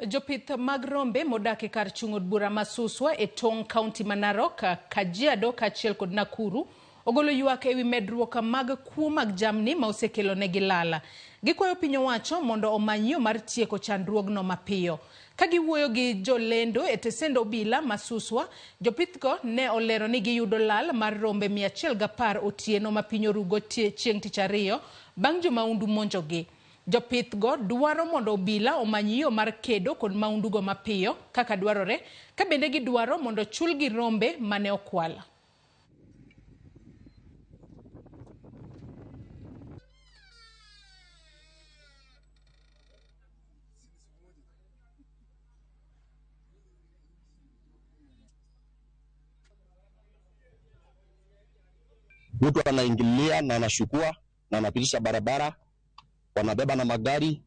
Jopith mag rombe modak e kar chung' od bura ma Suswa e tong' kaunti ma Narok, Kajiado kaachiel kod Nakuru ogolo ywak ewi medruok mag kuo mag jamni ma osekelo negi lala. Gikwayo piny owacho mondo omany yo mar tieko chandruogno mapiyo. Ka giwuoyo gi jolendo e tesend obila ma Suswa, jopithgo ne olero ni giyudo lal mar rombe 110 otieno ma piny orugo chieng' tich ariyo bang' jomaundu monjogi. Jopithgo dwaro mondo obila omany yo mar kedo kod maundugo mapiyo kaka dwarore, ka bende gidwaro mondo chulgi rombe mane okwal. Mtu anaingilia na anashukua na anapitisha barabara, wanabeba na magari,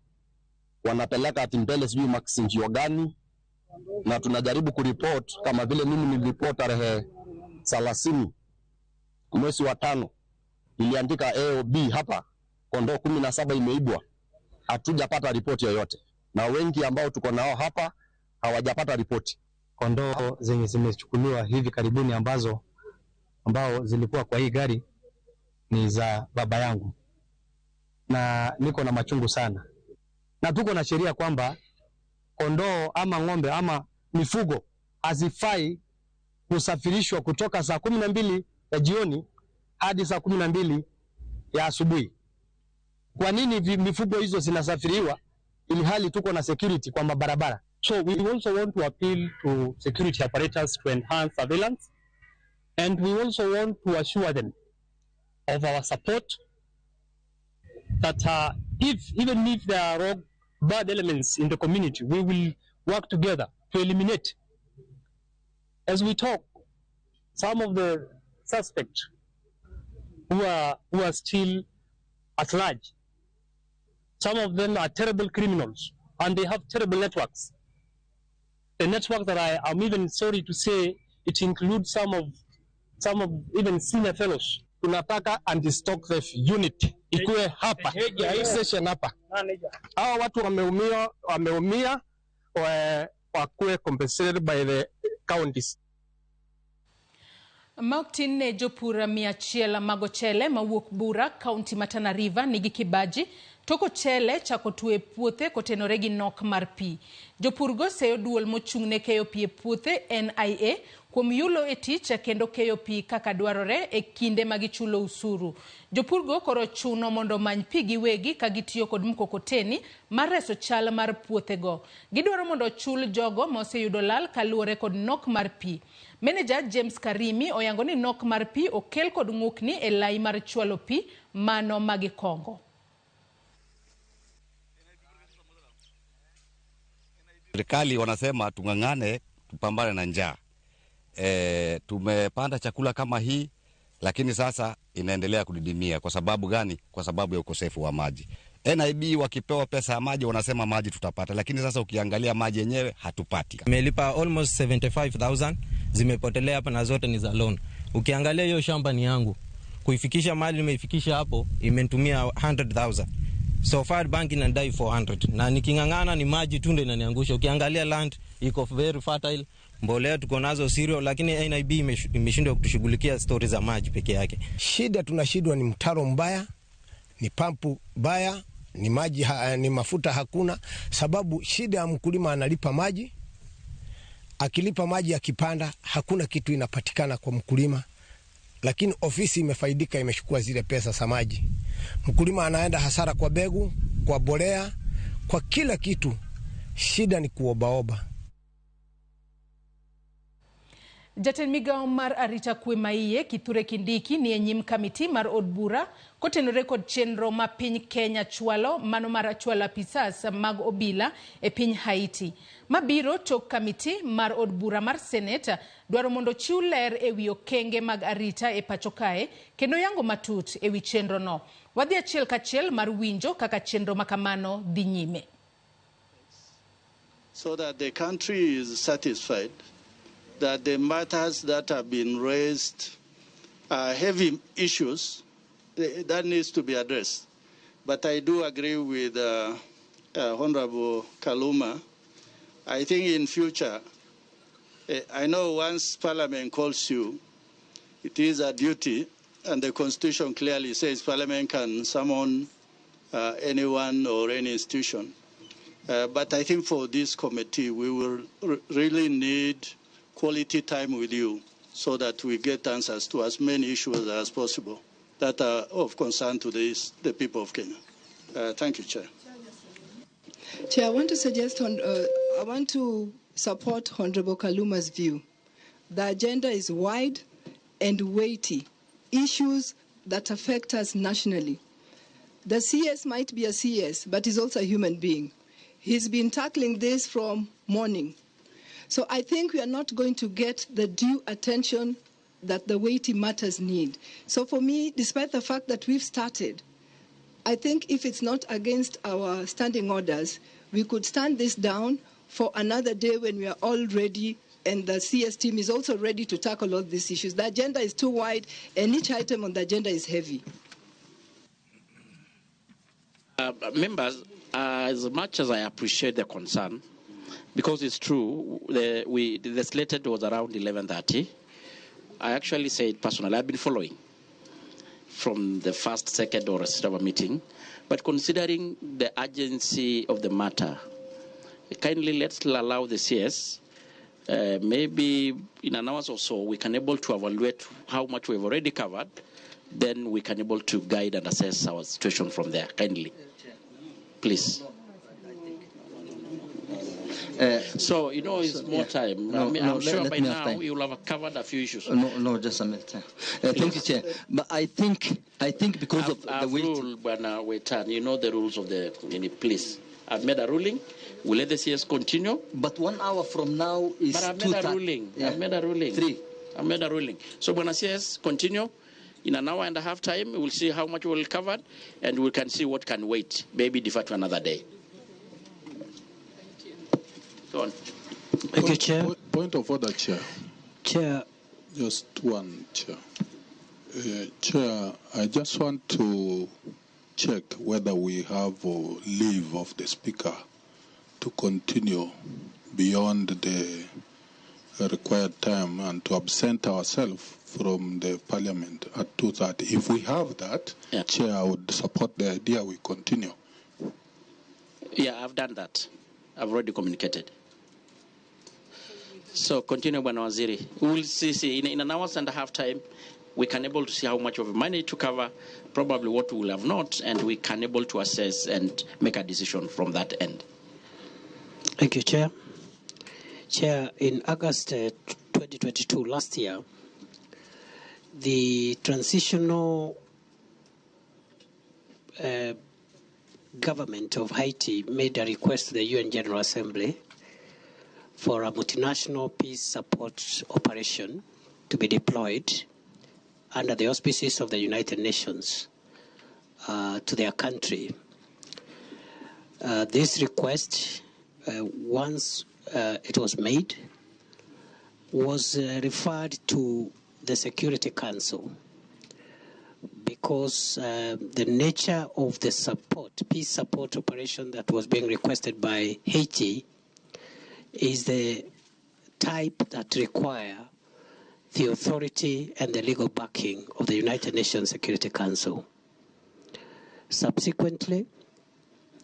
wanapeleka ati mbele sijui machinjio gani, na tunajaribu kuripot kama vile mimi niliripot tarehe 30 mwezi wa 5, niliandika AOB hapa, kondoo 17 imeibwa, hatujapata ripoti yoyote, na wengi ambao tuko nao hapa hawajapata ripoti. Kondoo zenye zimechukuliwa hivi karibuni ambao zilikuwa kwa hii gari ni za baba yangu, na niko na machungu sana, na tuko na sheria kwamba kondoo ama ng'ombe ama mifugo hazifai kusafirishwa kutoka saa 12 ya jioni hadi saa 12 ya asubuhi. Kwa nini mifugo hizo zinasafiriwa ili hali tuko na security kwa mabarabara? So we also want to appeal to security apparatus to enhance surveillance, and we also want to assure them of our support that even if there are rogue bad elements in the community, we will work together to eliminate. As we talk, some of the suspects who are still at large, some of them are terrible criminals and they have terrible networks. The network that I am even sorry to say, it includes some of even senior fellows. Tunataka anti-stock theft unit ikuwe hapa, station hapa. Hawa watu wameumia wakuwe compensated by the counties. Ma ok tin ne jopur 100 mag ochele mawuok Bura, kaunti ma Tana River nigi kibaji tok ochele chako tuo e puothe kotenore gi nok mar pi. Jopurgo seyo duol mochung' ne keyo pi e puothe NIA kuom yulo e tich kendo keyo pi kaka dwarore e kinde ma gichulo usuru. Jopurgo koro chuno mondo omany pi giwegi ka gitiyo kod mkokoteni mar reso chal mar puothego. Gidwaro mondo ochul jogo ma oseyudo lal kaluwore kod nok mar pi. Meneja James Karimi oyango ni nok mar pi okel kod ng'ukni e lai mar chwalo pi mano magikongo. Serikali wanasema tung'ang'ane tupambane na njaa. Tumepanda chakula kama hii, lakini sasa inaendelea kudidimia. Kwa sababu gani? Kwa sababu ya ukosefu wa maji. NIB wakipewa pesa ya maji wanasema maji tutapata, lakini sasa ukiangalia maji yenyewe hatupati. Nimelipa almost 75,000 zimepotelea hapa na zote ni za loan. Ukiangalia hiyo shamba ni yangu. Kuifikisha mali nimeifikisha hapo imenitumia 100,000. So far bank inadai 400 na niking'ang'ana ni maji tu ndio inaniangusha. Ukiangalia land iko very fertile, mbolea tuko nazo cereal, lakini NIB imeshindwa kutushughulikia stories za maji peke yake. Shida tunashindwa ni mtaro mbaya, ni pampu mbaya, ni maji ni mafuta hakuna, sababu shida ya mkulima analipa maji, akilipa maji akipanda, hakuna kitu inapatikana kwa mkulima, lakini ofisi imefaidika, imechukua zile pesa za maji. Mkulima anaenda hasara kwa begu, kwa bolea, kwa kila kitu. Shida ni kuobaoba. Jatend migao mar arita kwe maiye Kithure Kindiki ni e nyim kamiti mar od bura kotenore kod chenro ma piny Kenya chwalo mano mar chwalo apisas mag obila e piny Haiti. Mabiro tok kamiti mar od bura mar Senate dwaro mondo chiw ler ewi okenge mag arita e pacho kae kendo yango matut ewi chenro no. Wadhi achiel kachiel mar winjo kaka chenro makamano dhi nyime. So that the country is satisfied that the matters that have been raised are heavy issues that needs to be addressed. But I do agree with Honorable Kaluma. I think in future, I know once Parliament calls you, it is a duty, and the Constitution clearly says Parliament can summon anyone or any institution. But I think for this committee, we will really need quality time with you so that we get answers to as many issues as possible that are of concern to the people of Kenya. Thank you, Chair. Chair, I want to suggest, I want to support Honorable Kaluma's view. The agenda is wide and weighty, issues that affect us nationally. The CS might be a CS, but he's also a human being. He's been tackling this from morning. So I think we are not going to get the due attention that the weighty matters need. So for me, despite the fact that we've started, I think if it's not against our standing orders, we could stand this down for another day when we are all ready and the CS team is also ready to tackle all these issues. The agenda is too wide and each item on the agenda is heavy. Members, as much as I appreciate the concern, because it's true, the slated was around 11:30. I actually said personally, I've been following from the first, second, or third meeting. But considering the urgency of the matter, kindly let's allow the CS, maybe in an hour or so, we can able to evaluate how much we've already covered. Then we can able to guide and assess our situation from there. Kindly, please. So, you know, it's more time. No, I mean, I'm sure by now you will have covered a few issues. No, just a minute. Thank you, Chair. But I think because of the weight. Rule, Bwana Wetan, you know the rules of the please. I've made a ruling. We'll let the CS continue. But 1 hour from now is. But I've made a ruling. Yeah. I've made a ruling. 3. I've made a ruling. So, Bwana CS, continue. In an hour and a half time, we'll see how much we'll cover, and we can see what can wait. Maybe defer to another day. Go on. Thank you, Chair. Point of order, Chair. Chair. Just one, Chair. Chair, I just want to check whether we have leave of the Speaker to continue beyond the required time and to absent ourselves from the Parliament at 2:30. If we have that, yeah. Chair, I would support the idea we continue. Yeah, I've done that. I've already communicated. So continue, Bwana Waziri. We'll see. In an hour and a half time, we can able to see how much of money to cover, probably what we will have not, and we can able to assess and make a decision from that end. Thank you, Chair. Chair, in August 2022, last year, the transitional government of Haiti made a request to the UN General Assembly for a multinational peace support operation to be deployed under the auspices of the United Nations to their country. This request, once it was made, was referred to the Security Council because the nature of the support, peace support operation that was being requested by Haiti is the type that require the authority and the legal backing of the United Nations Security Council. Subsequently,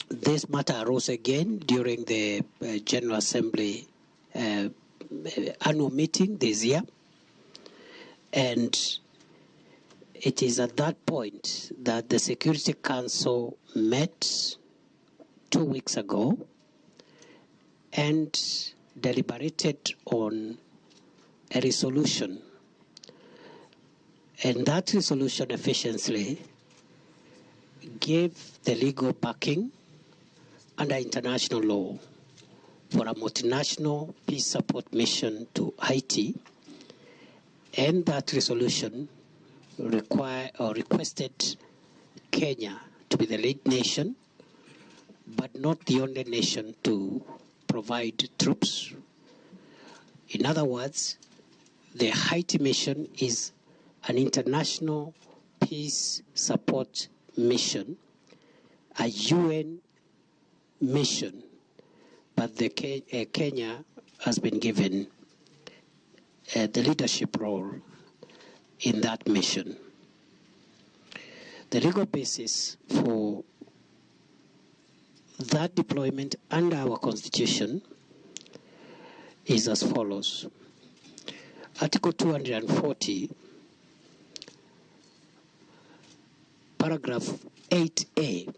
This matter arose again during the General Assembly annual meeting this year, and it is at that point that the Security Council met 2 weeks ago and deliberated on a resolution. And that resolution efficiently gave the legal backing under international law for a multinational peace support mission to Haiti. And that resolution requested Kenya to be the lead nation, but not the only nation to provide troops. In other words, the Haiti mission is an international peace support mission, a UN mission, but the Kenya has been given the leadership role in that mission. The legal basis for that deployment under our constitution is as follows. Article 240, paragraph 8A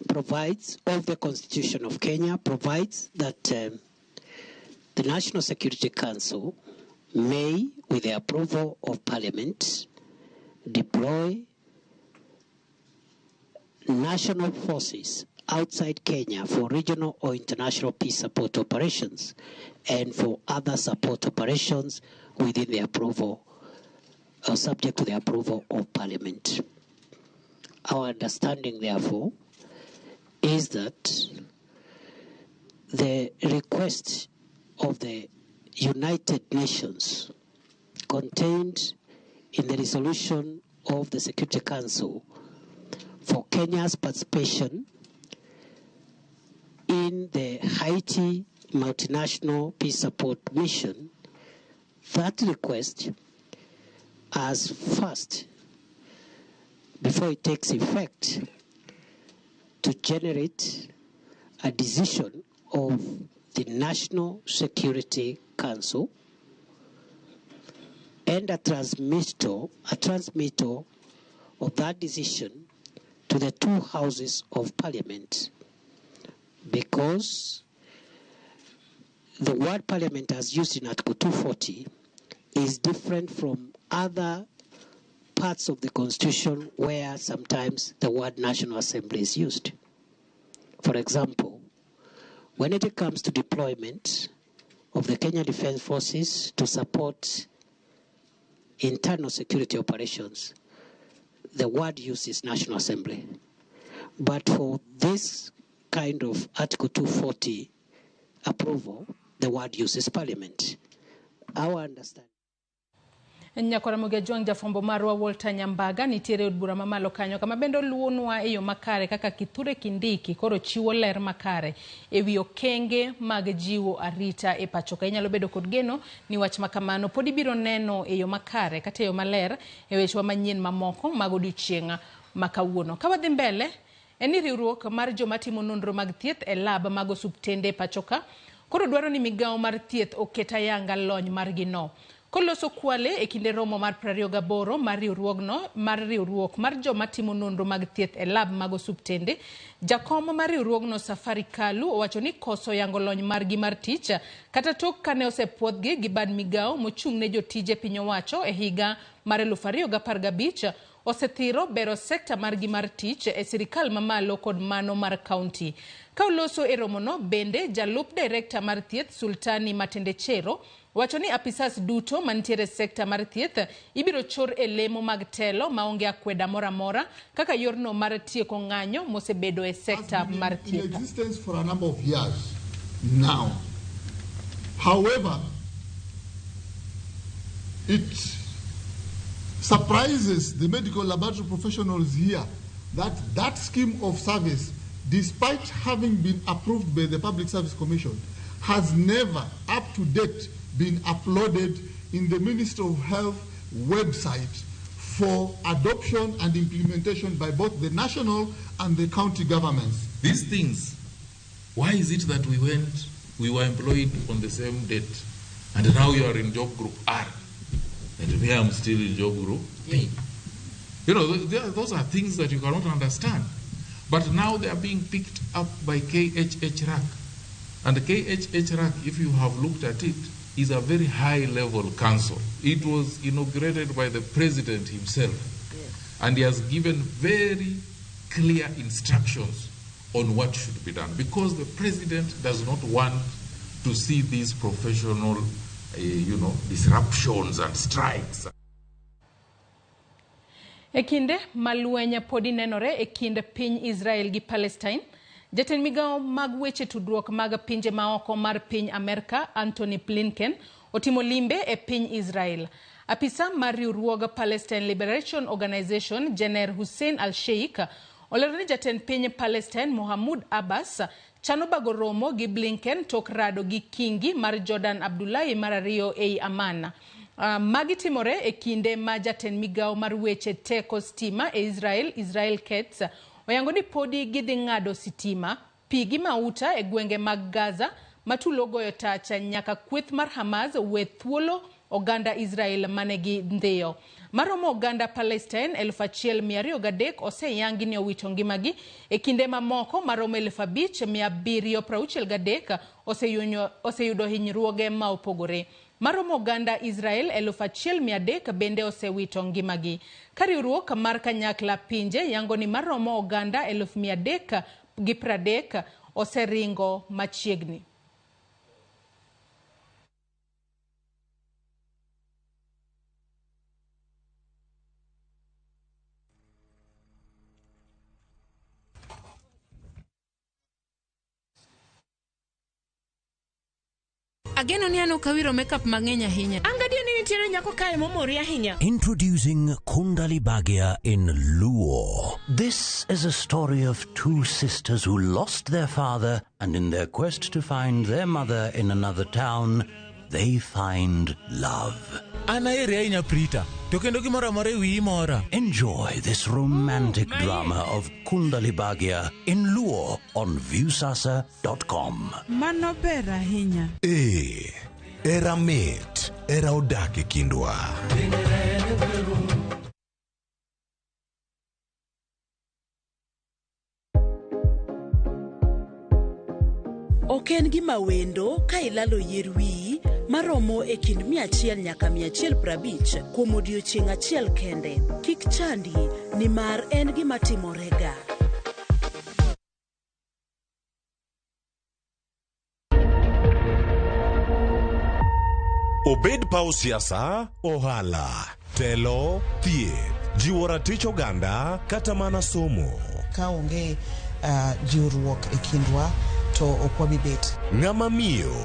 provides, of the Constitution of Kenya, provides that the National Security Council may, with the approval of Parliament, deploy national forces outside Kenya for regional or international peace support operations and for other support operations within the approval, or subject to the approval of Parliament. Our understanding, therefore, is that the request of the United Nations contained in the resolution of the Security Council for Kenya's participation in the Haiti multinational peace support mission, that request as first, before it takes effect, to generate a decision of the National Security Council and a transmittal of that decision to the two houses of Parliament, because the word Parliament as used in Article 240 is different from other parts of the Constitution where sometimes the word National Assembly is used. For example, when it comes to deployment of the Kenya Defence Forces to support internal security operations, the word used is National Assembly. But for this kind of Article 240 approval, the word used is Parliament. Our understanding. Nyakwaramogi Ajwang' jafwambo marwa Walter Nyambaga nitiere od bura mamalo kanyo kama bende oluwonwa e yo makare kaka Kithure Kindiki koro chiwo ler makare ewi okenge mag jiwo arita e pacho ka. Inyalo bedo kod geno ni wach makamano pod ibiro neno e yo makare kata e yo maler e wechewa manyien mamoko mag odiochieng' ma kawuono. Ka wadhi mbele, en ni riwruok mar joma timo nonro mag thieth e lab mag osuptende e pacho ka koro dwaro ni migawo mar thieth oket ayanga lony margi no. Koloso Kwale e kinde romo mar 28 mar riwruogno mar riwruok mar joma timo nonro mag thieth e lab mag osuptende, jakom mar riwruogno Safari Kalu owacho ni koso yango lony margi mar tich kata tok kane osepuodhgi gi bad migawo mochung' ne jotije piny owacho e higa mar 2015 osethiro bero sekta margi mar tich e sirikal mamalo kod mano mar kaunti. Ka oloso e romono bende jalup direkta mar thieth Sultani Matendechero wacho ni apisas duto mantiere sekta mar thieth ibiro chor e lemo mag telo maonge akweda moro amora kaka yorno mar tieko ng'anyo mosebedo e sekta mar thieth. In existence for a number of years now. However, it surprises the medical laboratory professionals here that that scheme of service, despite having been approved by the Public Service Commission, has never, up to date, been uploaded in the Ministry of Health website for adoption and implementation by both the national and the county governments. These things, why is it that we were employed on the same date, and now you are in job group R, and me, I'm still in job group P? You know, those are things that you cannot understand. But now they are being picked up by KHHRAC. And KHHRAC, if you have looked at it, is a very high-level council. It was inaugurated by the president himself. Yes. And he has given very clear instructions on what should be done, because the president does not want to see these professional, disruptions and strikes. E kinde ma lweny podi nenore e kind piny Israel gi Palestine, jatend migawo mag weche tudruok mag pinje maoko mar piny Amerka Anthony Blinken otimo limbe e piny Israel. Apisa mar riwruog Palestine Liberation Organization Jener Hussein Al-Sheikh olero ni jatend piny Palestine Mohamud Abbas chano bago romo gi Blinken tok rado gi kingi mar Jordan Abdullahi mar ariyo ei Amman. Magi timore e kinde ma jatend migawo mar weche teko stima e Israel, Israel Katz, oyango ni podi gidhi ng'ado sitima, pi gi mauta e gwenge mag Gaza ma tulo goyo tach nyaka kweth mar Hamas we thuolo oganda Israel manegi ndhiyo. Maromo oganda Palestine 1203 oseyangi ni owito ngimagi e kinde mamoko maromo 5763 oseyudo hinyruoge ma opogore. Maromo oganda Israel 1300 bende osewito ngimagi. Ka riwruok mar kanyakla pinje yango ni maromo oganda 330 oseringo machiegni. Ageno ni an ok awiro makeup mang'eny ahinya. An gadier ni nitiere nyako kae momori ahinya. Introducing Kundali Bhagya in Luo. This is a story of two sisters who lost their father, and in their quest to find their mother in another town, they find love. An aheri ahinya Prita, to kendo gimoro amora e wiyi mora. Enjoy this romantic drama of Kundali Bhagya in Luo on Viusasa.com. Mano ber ahinya. Ee, era mit, era odak e kindwa. Ok en gima wendo ka ilalo yier wiyi maromo e kind 100 nyaka 150 kuom odiechieng' achiel kende. Kik chandi nimar en gima timorega. Obed paw siasa, ohala, telo, thieth, jiwo ratich oganda kata mana somo. Ka onge jiwruok e kindwa to ok wabi bet. Ng'ama miyo,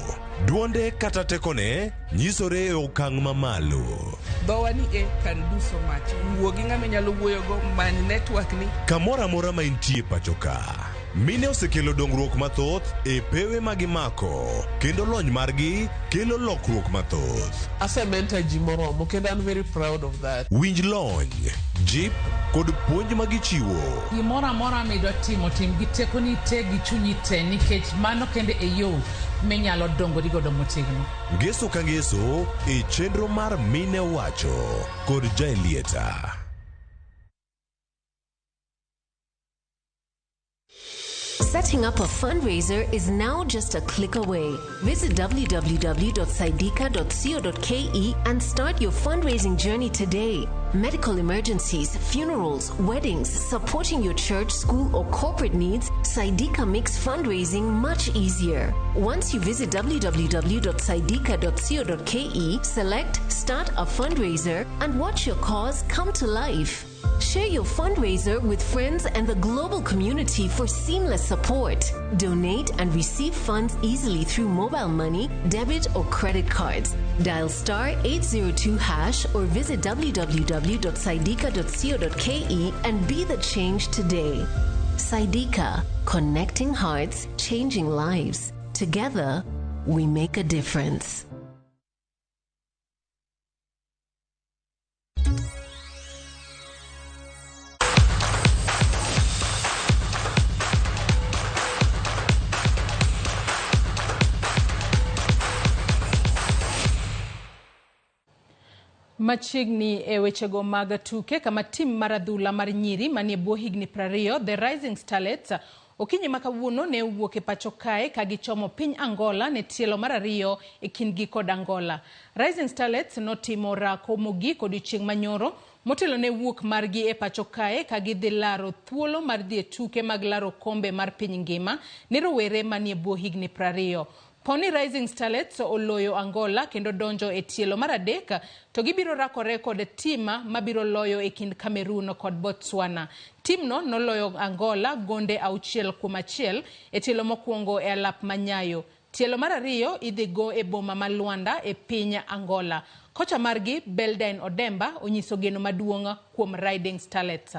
duonde kata tekone nyisore e okang' mamalo. Dhowa ni e can do so much. Wuo gi ng'ama inyalo wuoyogo, many network ni. Kamoro amora ma intie pacho ka, mine osekelo dongruok mathoth e pewe ma gimako, kendo lony margi kelo lokruok mathoth. Asementor ji moromo kendo I'm very proud of that. Winj lony, jip kod puonj ma gichiwo. Gimoro amora midwa timo, tim gi tekoni te gi chunyi te, nikech mano kende e yo minyalo dongori godo motegno. Ngeso ka ngeso e chenro mar Mine Wacho kod Jaelieta. Setting up a fundraiser is now just a click away. Visit www.saidika.co.ke and start your fundraising journey today. Medical emergencies, funerals, weddings, supporting your church, school, or corporate needs, Saidika makes fundraising much easier. Once you visit www.saidika.co.ke, select Start a Fundraiser and watch your cause come to life. Share your fundraiser with friends and the global community for seamless support. Donate and receive funds easily through mobile money, debit, or credit cards. Dial star 802 hash or visit www.saidika.co.ke and be the change today. Saidika, connecting hearts, changing lives. Together, we make a difference. Machiegni e wechego mag tuke kama tim mar adhula mar nyiri manie bwo higni 20 The Rising Starlets okinyi ma kawuono ne owuok e pacho kae ka gichomo piny Angola ne tielo mar ariyo e kindgi kod Angola. Rising Starlets notimo orako mogik odiochieng' manyoro motelo ne wuok margi e pacho kae ka gidhi laro thuolo mar dhi e tuke mag laro kombe mar piny ngima ne rowere manie bwo higni 20. Poni Rising Starlets oloyo Angola kendo donjo e tielo mar adek to gibiro rakore kod tima mabiro loyo e kind Cameroon kod Botswana. Timno noloyo Angola gonde 6-1 e tielo mokwongo e alap manyayo. Tielo mar ariyo idhi go e boma ma Luanda e piny Angola. Kocha margi Beldine Odemba onyiso geno maduong' kuom Rising Starlets.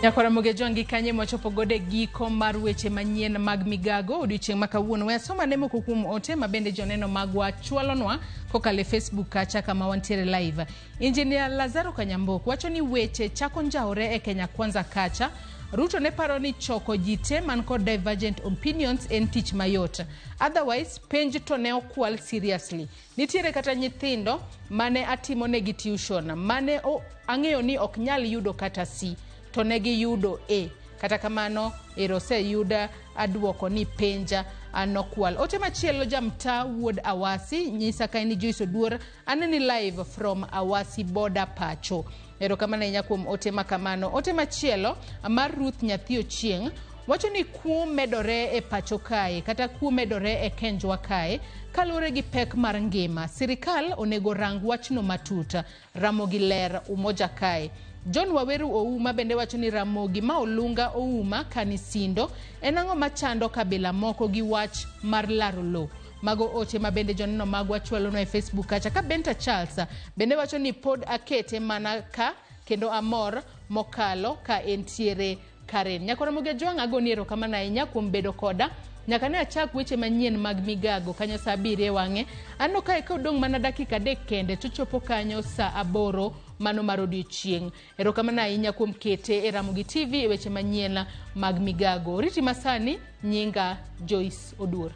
Nyakwara Mogejongi kanye mwachopo godo e giko mar weche manyien mag migago odiochieng' ma kawuono. We asoma ne moko kuom ote ma bende joneno magwa chwalonwa kokalo e Facebook kacha kama wantiere live. Engineer Lazaro Kanyambok wacho ni weche chako njawore e Kenya Kwanza kacha. Ruto ne paro ni choko ji te man kod divergent opinions en tich mayot. Otherwise, penj to ne okwal seriously. Nitiere kata nyithindo mane atimo negi tuition, mane ang'eyo ni ok nyal yudo kata C, to ne giyudo A. Kata kamano, ero oseyuda aduoko ni penja nokwal. Ote machielo jamtaa wuod Awasi nyisa ka en Joyce Oduor, aneni live from Awasi border pacho. Erokamano ahinya kuom ote makamano. Ote machielo mar Ruth Nyathi Ochieng' wacho ni kuo medore e pacho kae kata kuo medore e Kenjwa kae kaluwore gi pek mar ngima. Sirikal onego rang wachno matut. Ramogi ler umoja kae. John Waweru Ouma bende wacho ni Ramogi ma Olunga Ouma kanisindo en ang'o machando kabila moko gi wach mar laro lowo. Mago ote ma bende joneno magwa chwalonwa e Facebook kacha. Ka Benta Charles bende wacho ni pod akete mana ka kendo amor mokalo ka entiere Karen. Nyakwara Ramogi Ajwang' agoni erokamano ahinya kuom bedo koda nyaka ne achak weche manyien mag migago kanyo saa 7 e wang'e. Aneno kae ka odong' mana dakika 3 kende to chopo kanyo saa 8 mano mar odiochieng'. Erokamano ahinya kuom kete e Ramogi TV e weche manyien mag migago. Riti masani, nyinga Joyce Oduor.